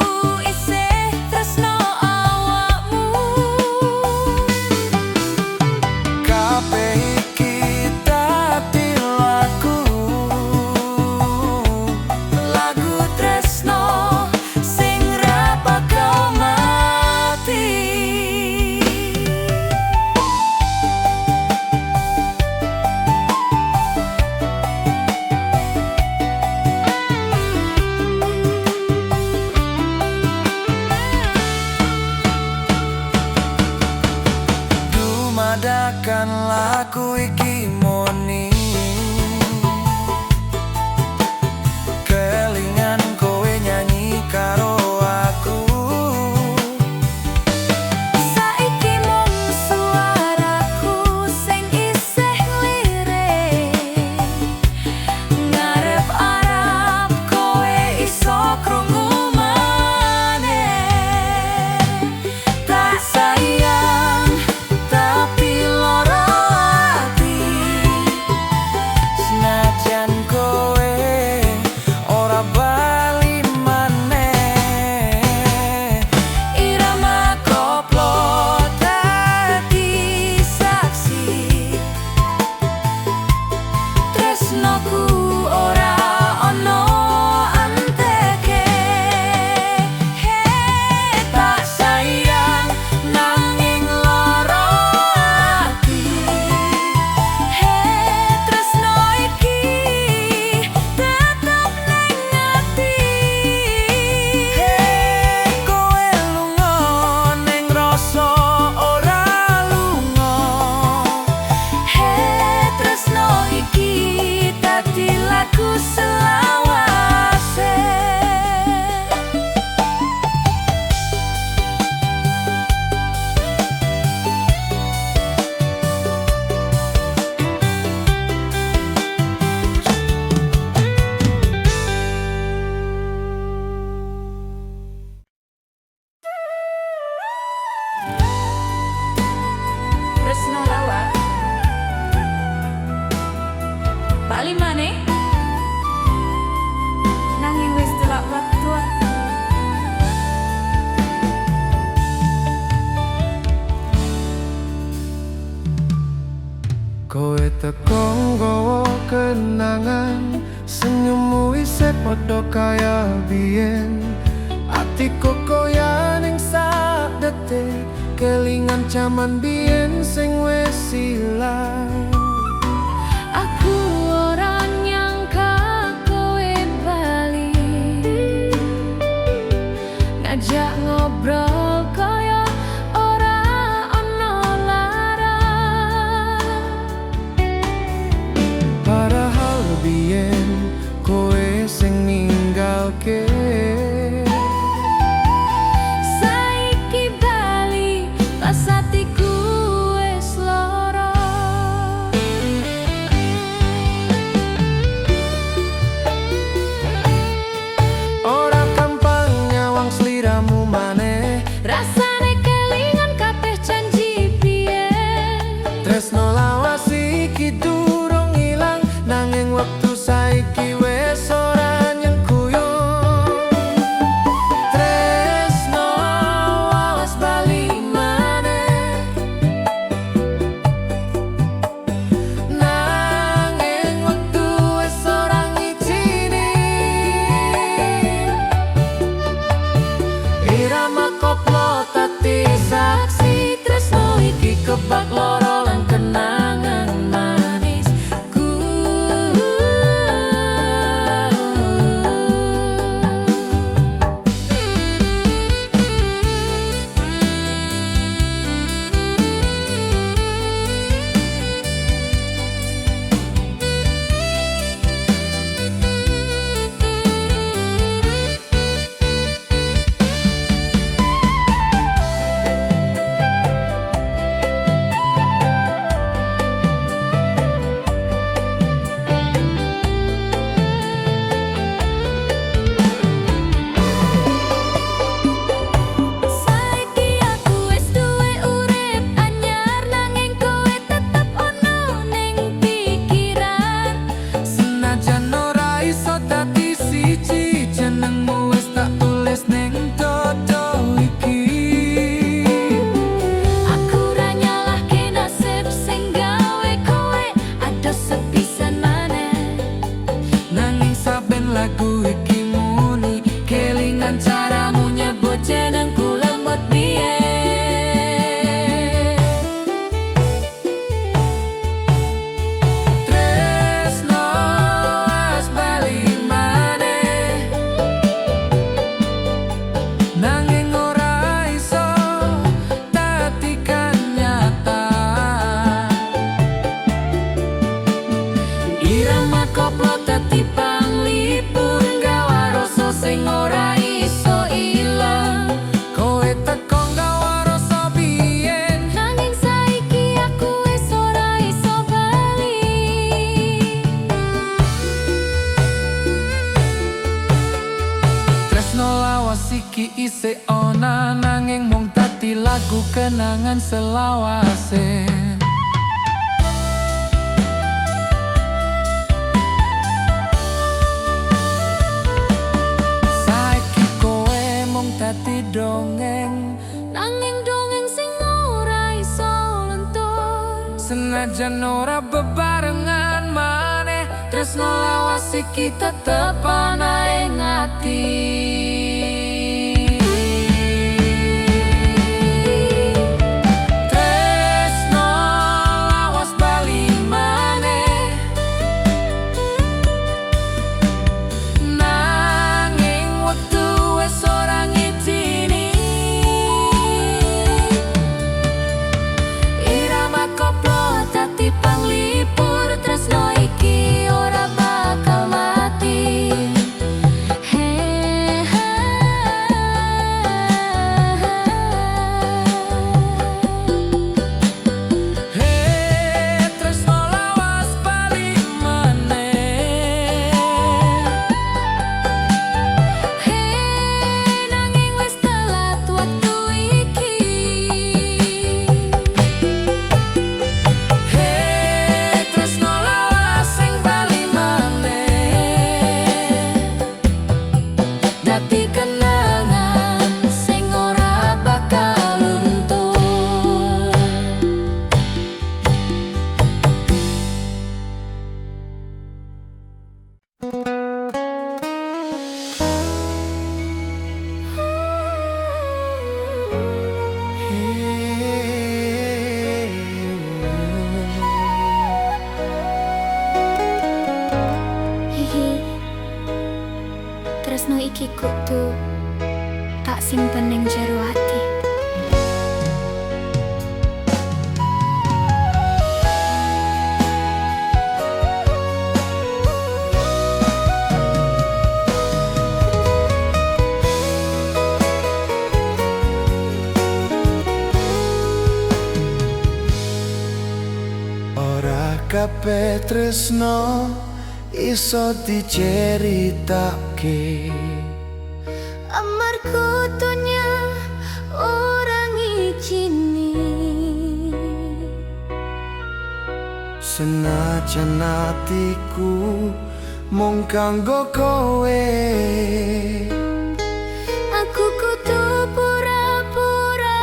isih tresno awakmu. Kabeh iki dadi lagu, Lagu tresno sing ra bakal mati. Dumadakan lagu iki moni, kelingan kowe nyanyi karo aku. Saiki mung suaraku sing isih lirik, ngarep-arep kowe iso krungu maneh. Tak sayang tapi loro ati. Kowe teko nggawa kenangan, senyummu isih padha kaya biyen. Atiku koyo ning sak detik, kelingan jaman biyen sing wis ilang. Aku ora nyangka kowe bali, ngajak ngobrol koyo ora ono lara. Padahal biyen kowe sing ninggalke. Saiki bali pas atiku wis lara. Ora gampang nyawang sliramu maneh. Rasane kelingan kabeh janji biyen. Tresno lawas iki durung ilang, nanging wektu saiki wis ora nyengkuyung. Tresno lawas bali maneh, nanging wektu wis ora ngijini. Irama koplo dadi saksi, tresno iki kebak loro lan kenangan manisku. Saiki aku wis duwe urip anyar, nanging kowe tetep ono ning pikiran. Senajan ora iso dadi siji, jenengmu wis tak tulis ning dodo iki. Aku ra nyalahke nasib sing gawe kowe adoh sepisan maneh. Nanging saben lagu iki muni, kelingan caramu nyebut jenengku lembut biyen. Tresno wis bali maneh, nanging ora iso dadi kenyataan. Irama koplo dadi panglipur, gawa rasa sing ora iso ilang. Kowe teko nggawa rasa biyen. Nanging saiki aku wis ora iso bali. Tresno lawas iki isih ana, nanging mung dadi lagu kenangan selawase. Saiki kowe mung dadi dongeng, Nanging dongeng sing ora iso lentur. senajan ora bebarengan maneh, tresno lawas iki tetep ana ing ati. Tresno lawas bali maneh, nanging wektu wis ora ngijini. Irama koplo dadi panglipur, tresno iki ora bakal mati. He he. iki kudu tak simpen ning jero ati. Ora kabeh tresno iso diceritake. Amarga donya ora ngijini. Senajan atiku mung kanggo kowe, aku kudu pura-pura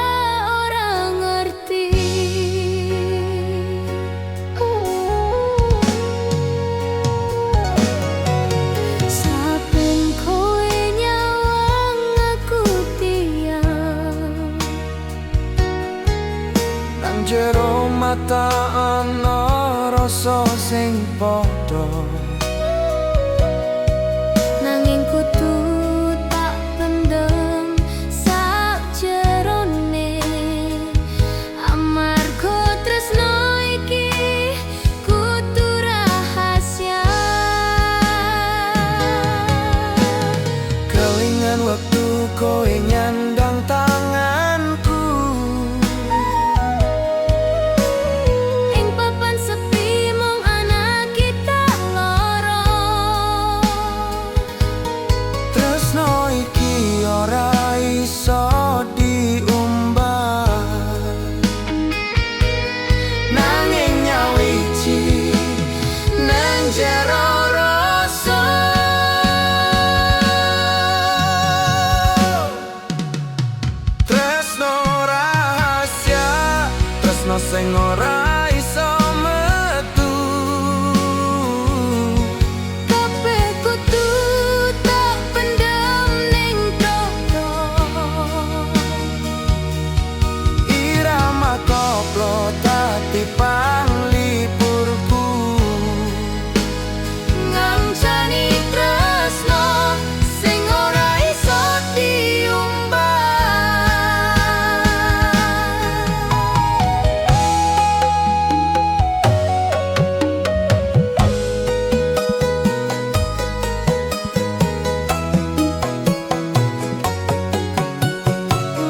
ora ngerti. Saben kowe nyawang aku diam. Nang jero mata ana rasa sing padha. Nanging kudu tak pendem sakjerone. Amarga tresno iki kudu rahasia. Kelingan wektu kowe nyandang tanganku. Ing papan sepi mung ana kita loro. Tresno iki ora iso diumbar, nanging nyawiji nang jero rasa. Tresno rahasia, tresno sing ora iso metu. Kabeh kudu tak pendem ning dodo. Irama koplo dadi panglipurku. Ngancani tresno sing ora iso diumbar.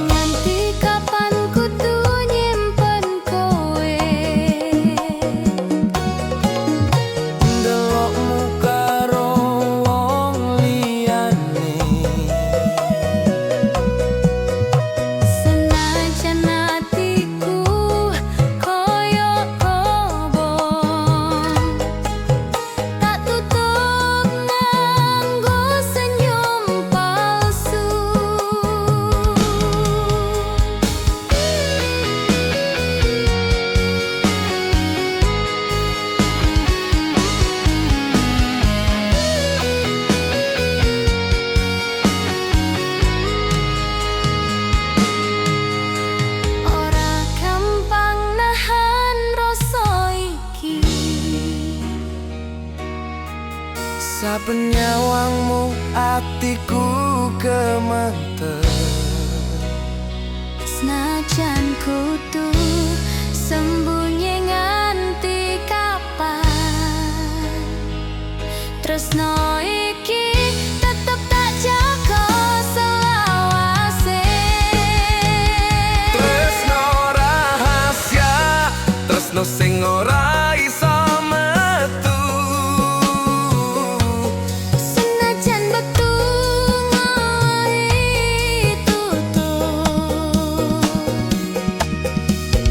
Nganti kapan kudu nyimpen kowe? Ndelokmu karo wong liyane. Senajan atiku koyo kobong, tak tutup nganggo senyum palsu. Ora gampang nahan rasa iki. Saben nyawangmu atiku gemeter. Senajan kudu sembunyi nganti kapan, tresno iki tetep tak jaga selawase. Tresno rahasia, tresno sing ora iso metu. Senajan wektu ngawahi tutup.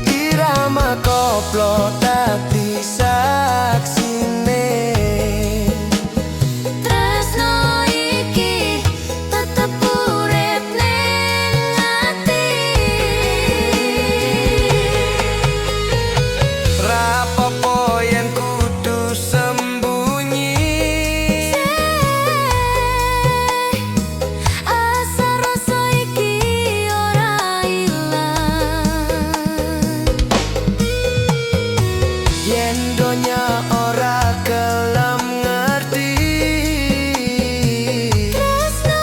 Irama koplo dadi saksine. Tresno iki tetep urip ning ati. Rapopo yen kudu sembunyi. Asa rasa iki ora ilang. Yen donya ora gelem ngerti. Tresno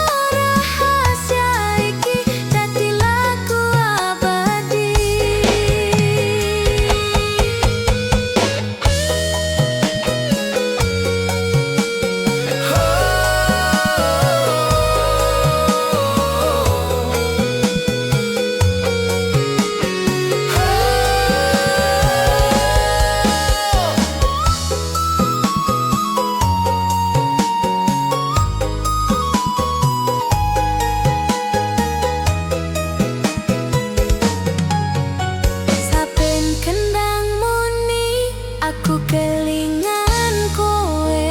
Aku kelingan kowe.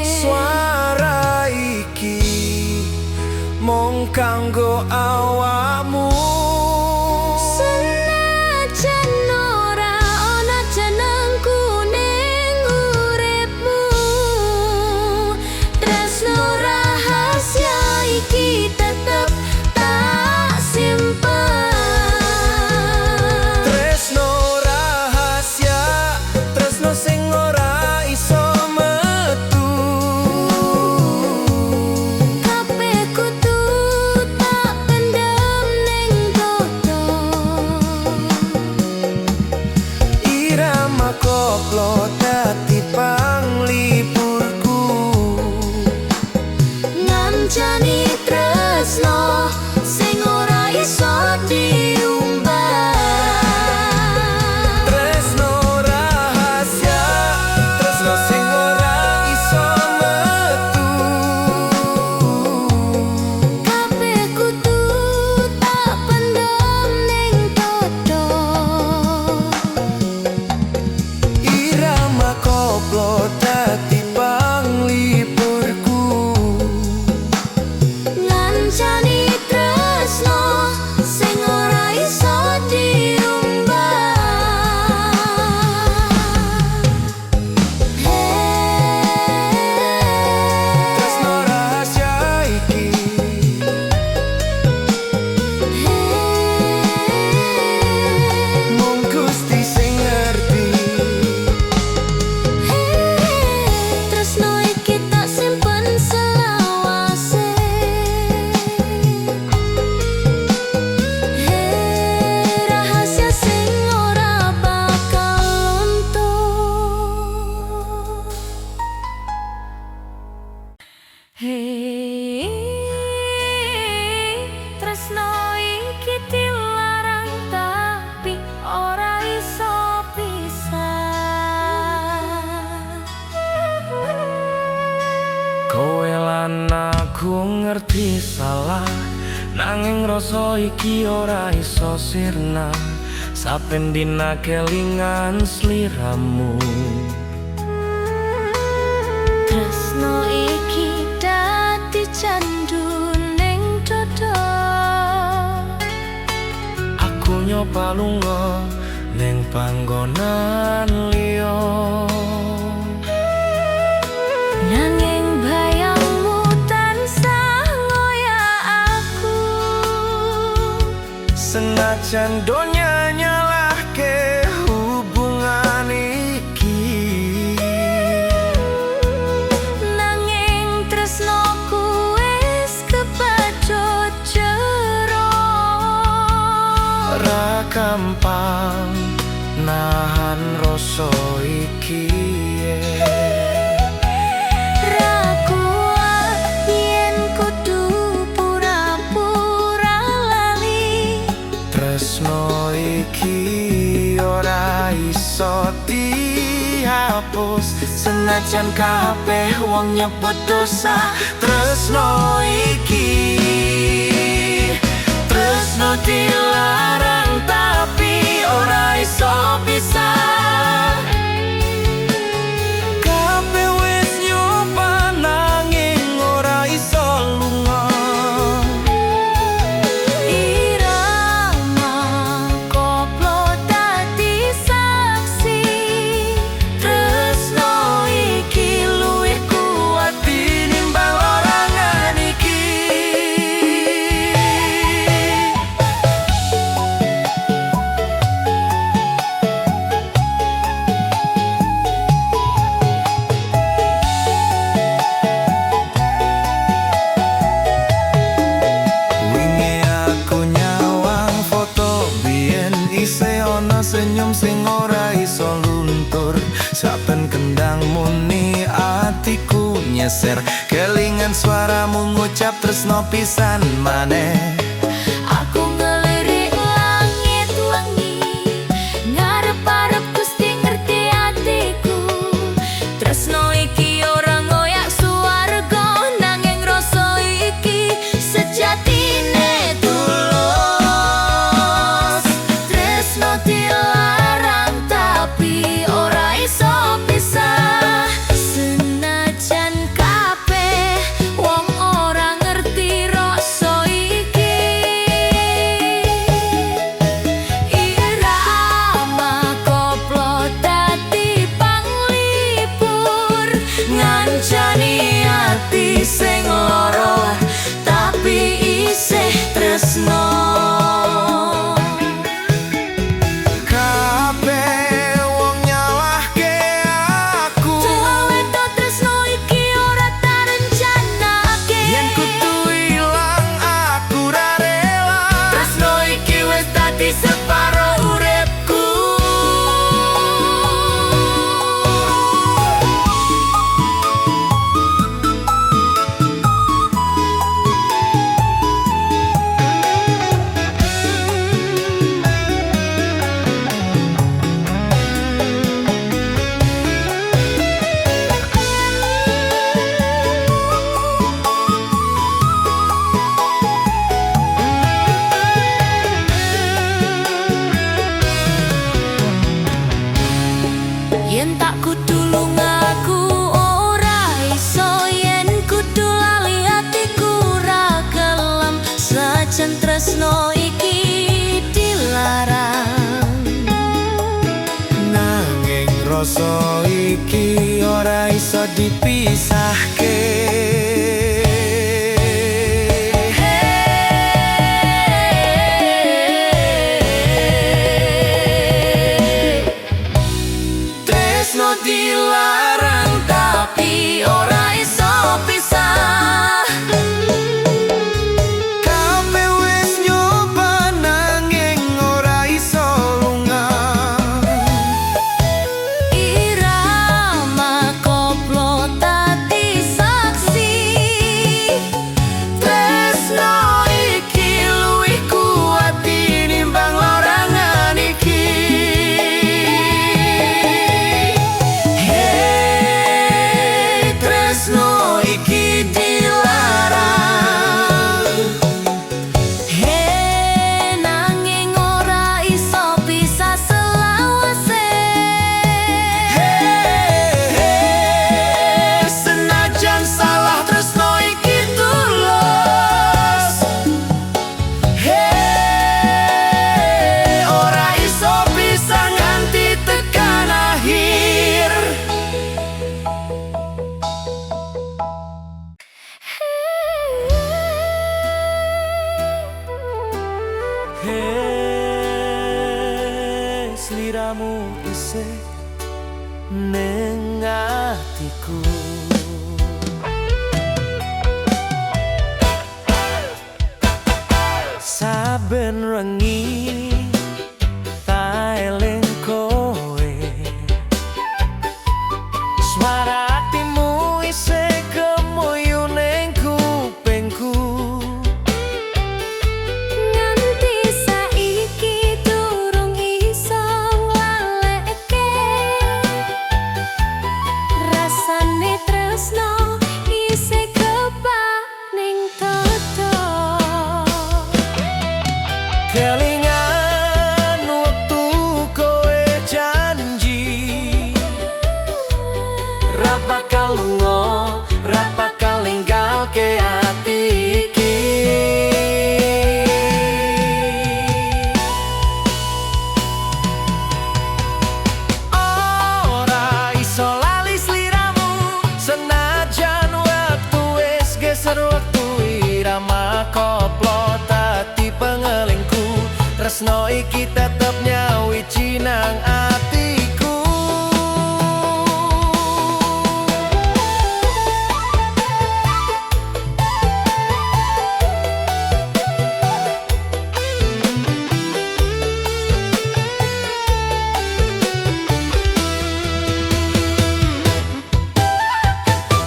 Suara iki mung kanggo awakmu. Senajan ora ana jenengku ning uripmu, tresno rahasia iki tetep tak simpen. Tresno rahasia, tresno sing ora iso metu. Kabeh kudu tak pendem ning dodo. Irama koplo dadi panglipurku. Ngancani tresno sing ora iso diumbar. Tresno rahasia, tresno sing ora iso metu. Kabeh kudu tak pendem ning dodo. Irama koplo dadi panglipurku. Ngancani tresno sing ora iso diumbar. Tresno rahasia iki mung Gusti sing ngerti. Tresno iki tak simpen selawase. Rahasia sing ora bakal luntur. Hei, tresno iki dilarang tapi ora iso pisah. Kowe lan aku ngerti salah, nanging rasa iki ora iso sirna. Saben dina kelingan sliramu. Tresno iki dadi candu ning dodo. Aku nyoba lunga ning panggonan liya. Nanging bayangmu tansah ngoyak aku. Senajan donya nyalahke hubungan iki, Nanging tresnoku wis kebacut jero. Ora gampang nahan rasa iki. Ra kuat yen kudu pura-pura lali. Tresno iki ora iso dihapus, senajan kabeh wong nyebut dosa. Tresno iki, tresno dilarang tapi ora iso pisah. Kabeh wis nyoba nanging ora iso lunga. Irama koplo dadi saksi. Tresno iki luwih kuat tinimbang larangan iki. Wingi aku nyawang foto biyen, isih ana senyum sing ora iso luntur. Saben kendang muni atiku nyeser, kelingan suaramu ngucap tresno pisan maneh. Aku ngelirik langit wengi, ngarep-arep Gusti ngerti atiku. Tresno iki ora ngoyak suwarga, nanging rasa iki sejatine tulus. Tresno dilarang tapi ora iso Tak kudu lunga aku ora iso, yen kudu lali atiku ra gelem, senajan tresno iki dilarang. Nanging rasa iki ora iso dipisahke. Tresno dilarang tapi Ora iso pisah. Kabeh wis nyoba nanging ora iso lunga. Irama koplo dadi saksi. Tresno iki luwih kuat tinimbang larangan iki. Hei, tresno iki dilarang. He, nanging ora iso pisah selawase. Hei, senajan salah tresno iki tulus. Hei, ora iso pisah nganti tekan akhir. Hei, sliramu isih ning atiku. Saben wengi ta eling kowe, suara atimu isih kemuyu ning kupingku. Nganti saiki durung iso nglaleke, rasane tresno isih kebak ning dodo. Kelingan wektu kowe janji ra bakal lunga, ra bakal ninggalke ati iki. Ora iso lali sliramu, senajan wektu wis geser wektu, irama koplo dadi pengelingku. Tresno iki tetep nyawiji nang atiku.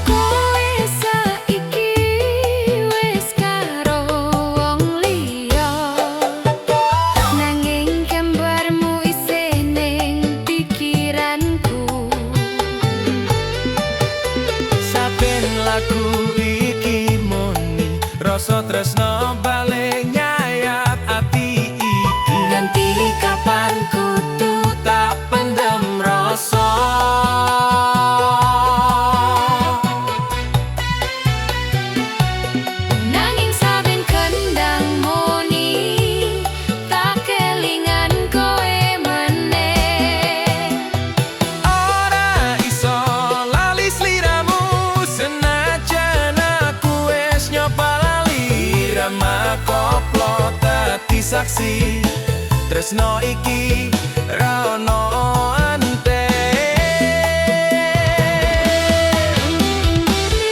Kowe saiki wis karo wong liya, nanging gambarmu isih ning pikiranku. Saben lagu iki muni rasa tresno balik nyayat ati iki. Nganti kapan kudu Tak pendem rasa. Nanging saben kendang muni tak kelingan kowe meneh. Ora iso lali sliramu, senajan aku wis nyoba lali. Irama koplo dadi saksi, tresno iki ra ono ante.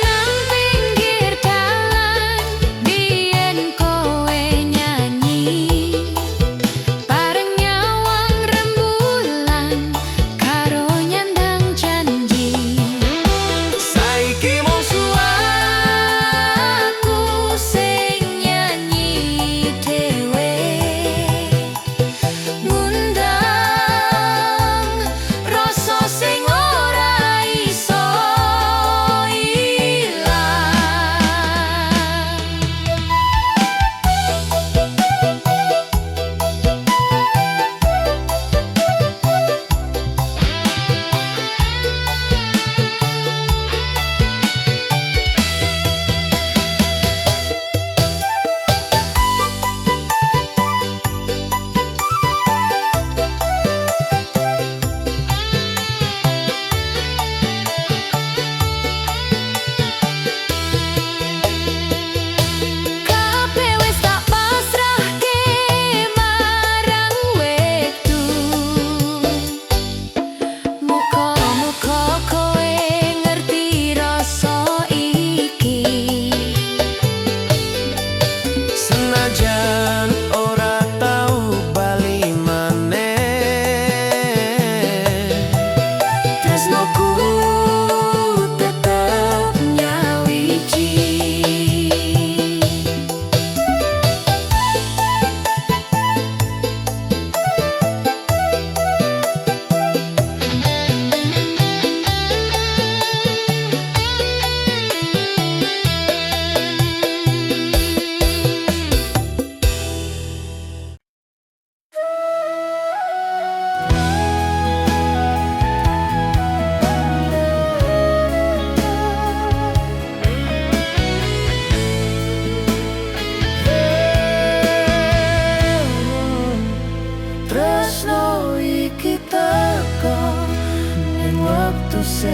Nang pinggir dalan biyen kowe nyanyi, bareng nyawang rembulan karo nyandang janji. Saiki mung Aku sing nyanyi dhewe, ngundang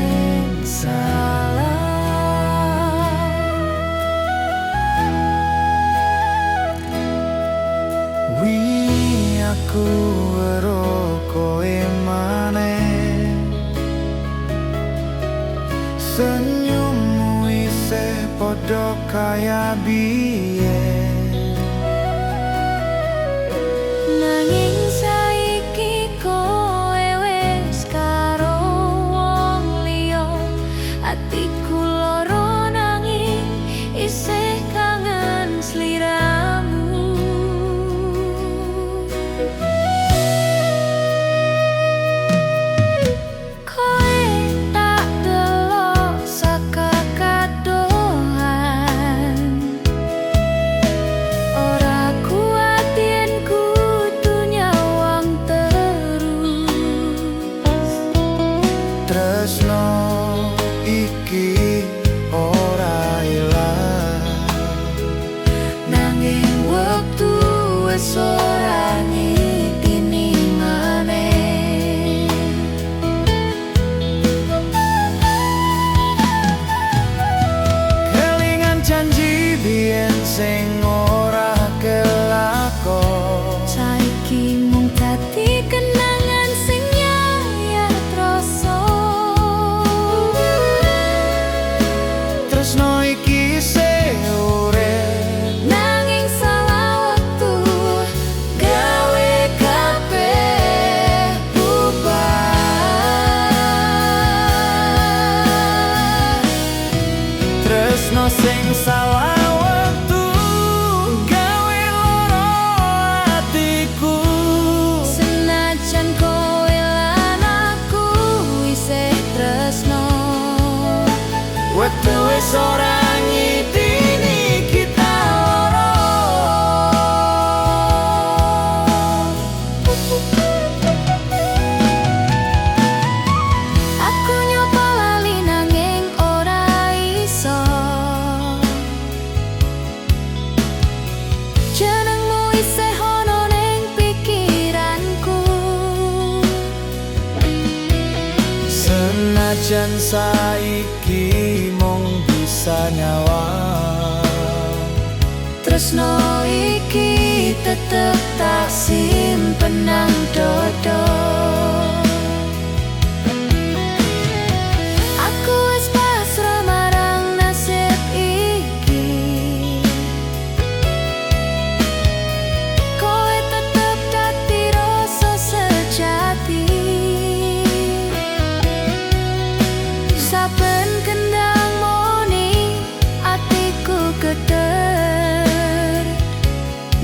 sing salah. Wingi aku weruh kowe maneh, senyummu isih padha kaya biyen. Nanging saiki kowe wis karo wong liya, atiku lara nanging isih kangen sliramu. Kowe tak delok saka kadohan, ora kuat yen kudu nyawang terus. Tresno iki ora ilang, Nanging wektu wis ora ngitini maneh. Kelingan janji biyen sing ora kelakon. Saiki mung dadi kenangan sing nyayat rasa. Tresno iki isih urip, Nanging salah wektu gawe kabeh bubar. Tresno sing salah wektu gawe lara atiku. Senajan kowe lan aku isih tresno, Wektu wis ora ngitini kita loro. Aku nyoba lali nanging ora iso. Jenengmu isih ana ning pikiranku. Senajan saiki mung bisa nyawang, Tresno iki tetep tak simpen nang dodo. Aku wis pasrah marang nasib iki. Kowe tetep dadi rasa sejati. Saben kendang muni atiku geter,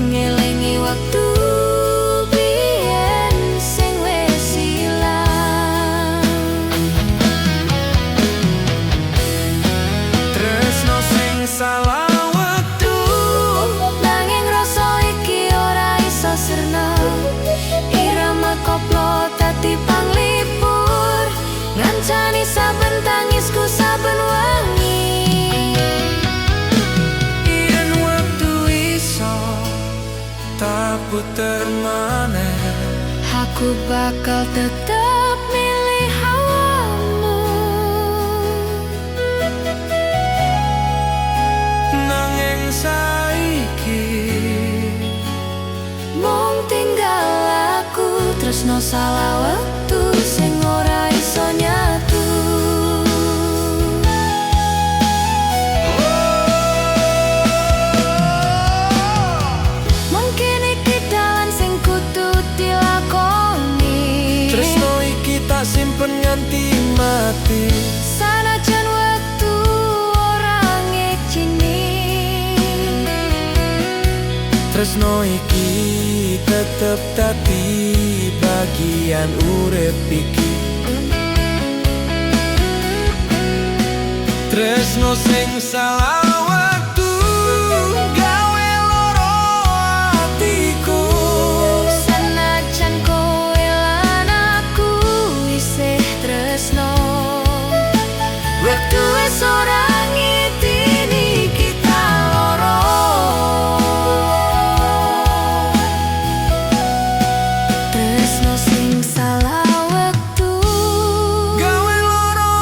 ngelingi waktu biyen sing wis ilang. Tresno sing salah wektu, Nanging rasa iki ora iso sirna. Irama koplo dadi panglipur, ngancani saben tangisku saben wengi. Yen wektu iso tak puter maneh, Aku bakal tetep milih awakmu. Nanging saiki Mung tinggal aku tresno salah wektu sing ora iso nyatu. Mungkin iki dalan sing kudu dilakoni. Tresno iki tak simpen nganti mati. Sanajan wektu ora ngijini, Tresno iki tetep dadi bagian urip iki. Tresno sing salah wektu gawe loro atiku. Senajan kowe lan aku isih tresno, wektu wis ora ngitini kita loro. Tresno sing salah wektu Gawe loro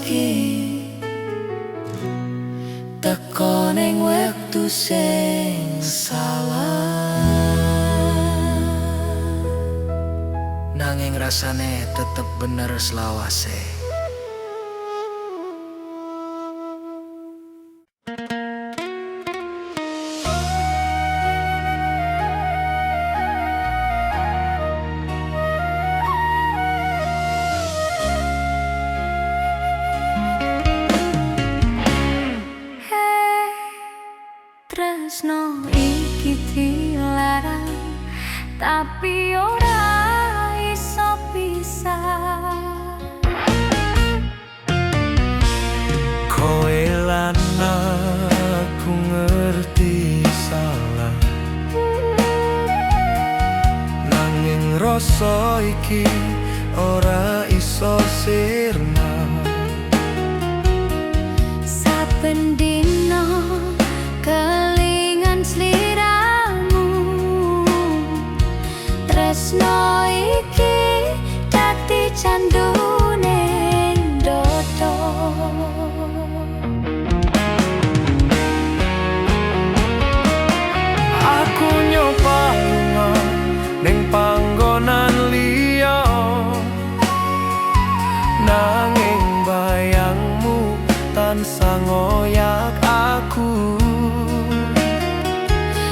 iki teko ning wektu sing salah. Nanging rasane tetep bener selawase. Hei, tresno iki dilarang, tapi ora iso pisah. Kowe lan aku ngerti salah, nanging rasa iki ora iso sirna. Saben dina kelingan sliramu, tresno iki dadi candune dodo. Aku nyoba lunga ning panggonan liya, nanging bayangmu tansah ngoyak aku.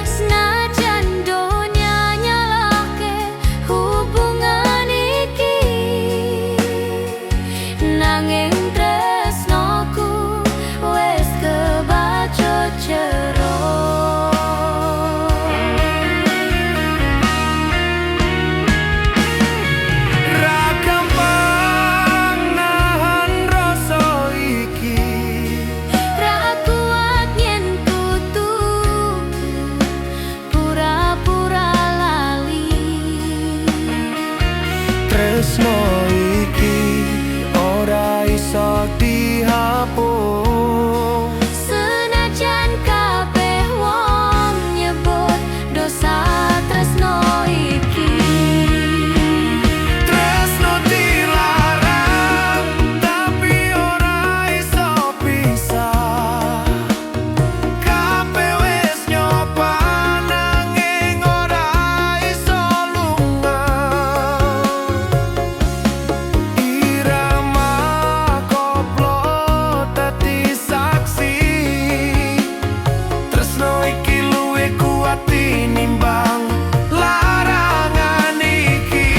Senajan donya nyalahke hubungan iki, nanging tresnoku wis kebacut jero. Ra gampang nahan rasa iki. Ra kuat yen kudu pura-pura lali. Tresno iki ora iso dihapus. Senajan kabeh wong nyebut dosa tresno iki. Tresno dilarang tapi ora iso pisah. Kabeh wis nyoba nanging ora iso lunga. Irama koplo dadi saksi. Tresno iki luwih kuat tinimbang larangan iki.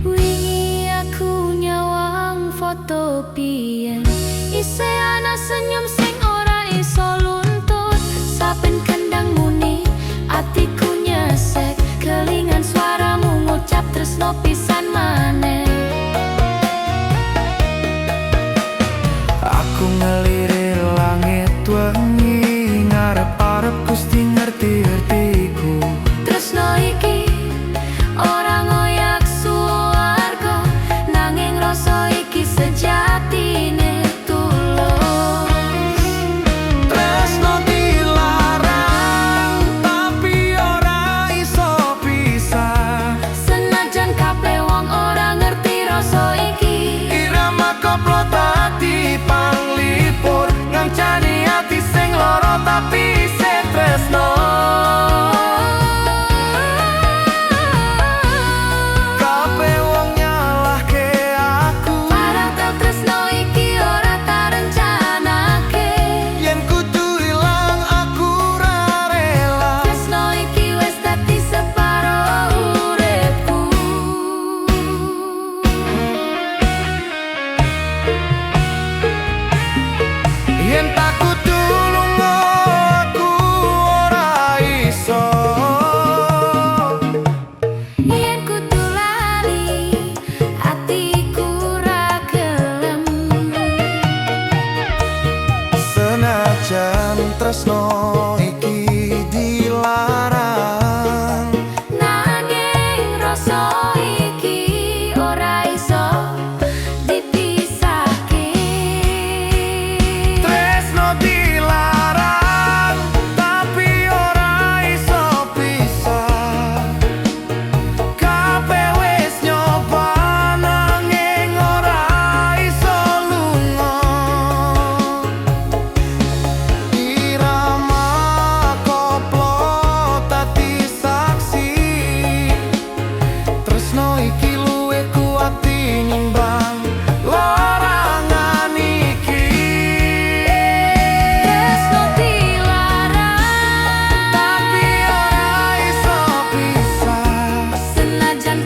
Wingi aku nyawang foto biyen, isih ana senyum sing ora iso luntut. Saben kendang muni atiku nyesek, kelingan suaramu ngucap tresno pisan maneh. Aku ngelirik langit wengi, ngarep-arep Gusti ngerti-ngertiku. Tresno iki ora ngoyak suwarga, nanging rasa iki sejatine tulus. Tresno dilarang tapi ora iso pisah. Senajan kabeh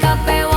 Kabeh.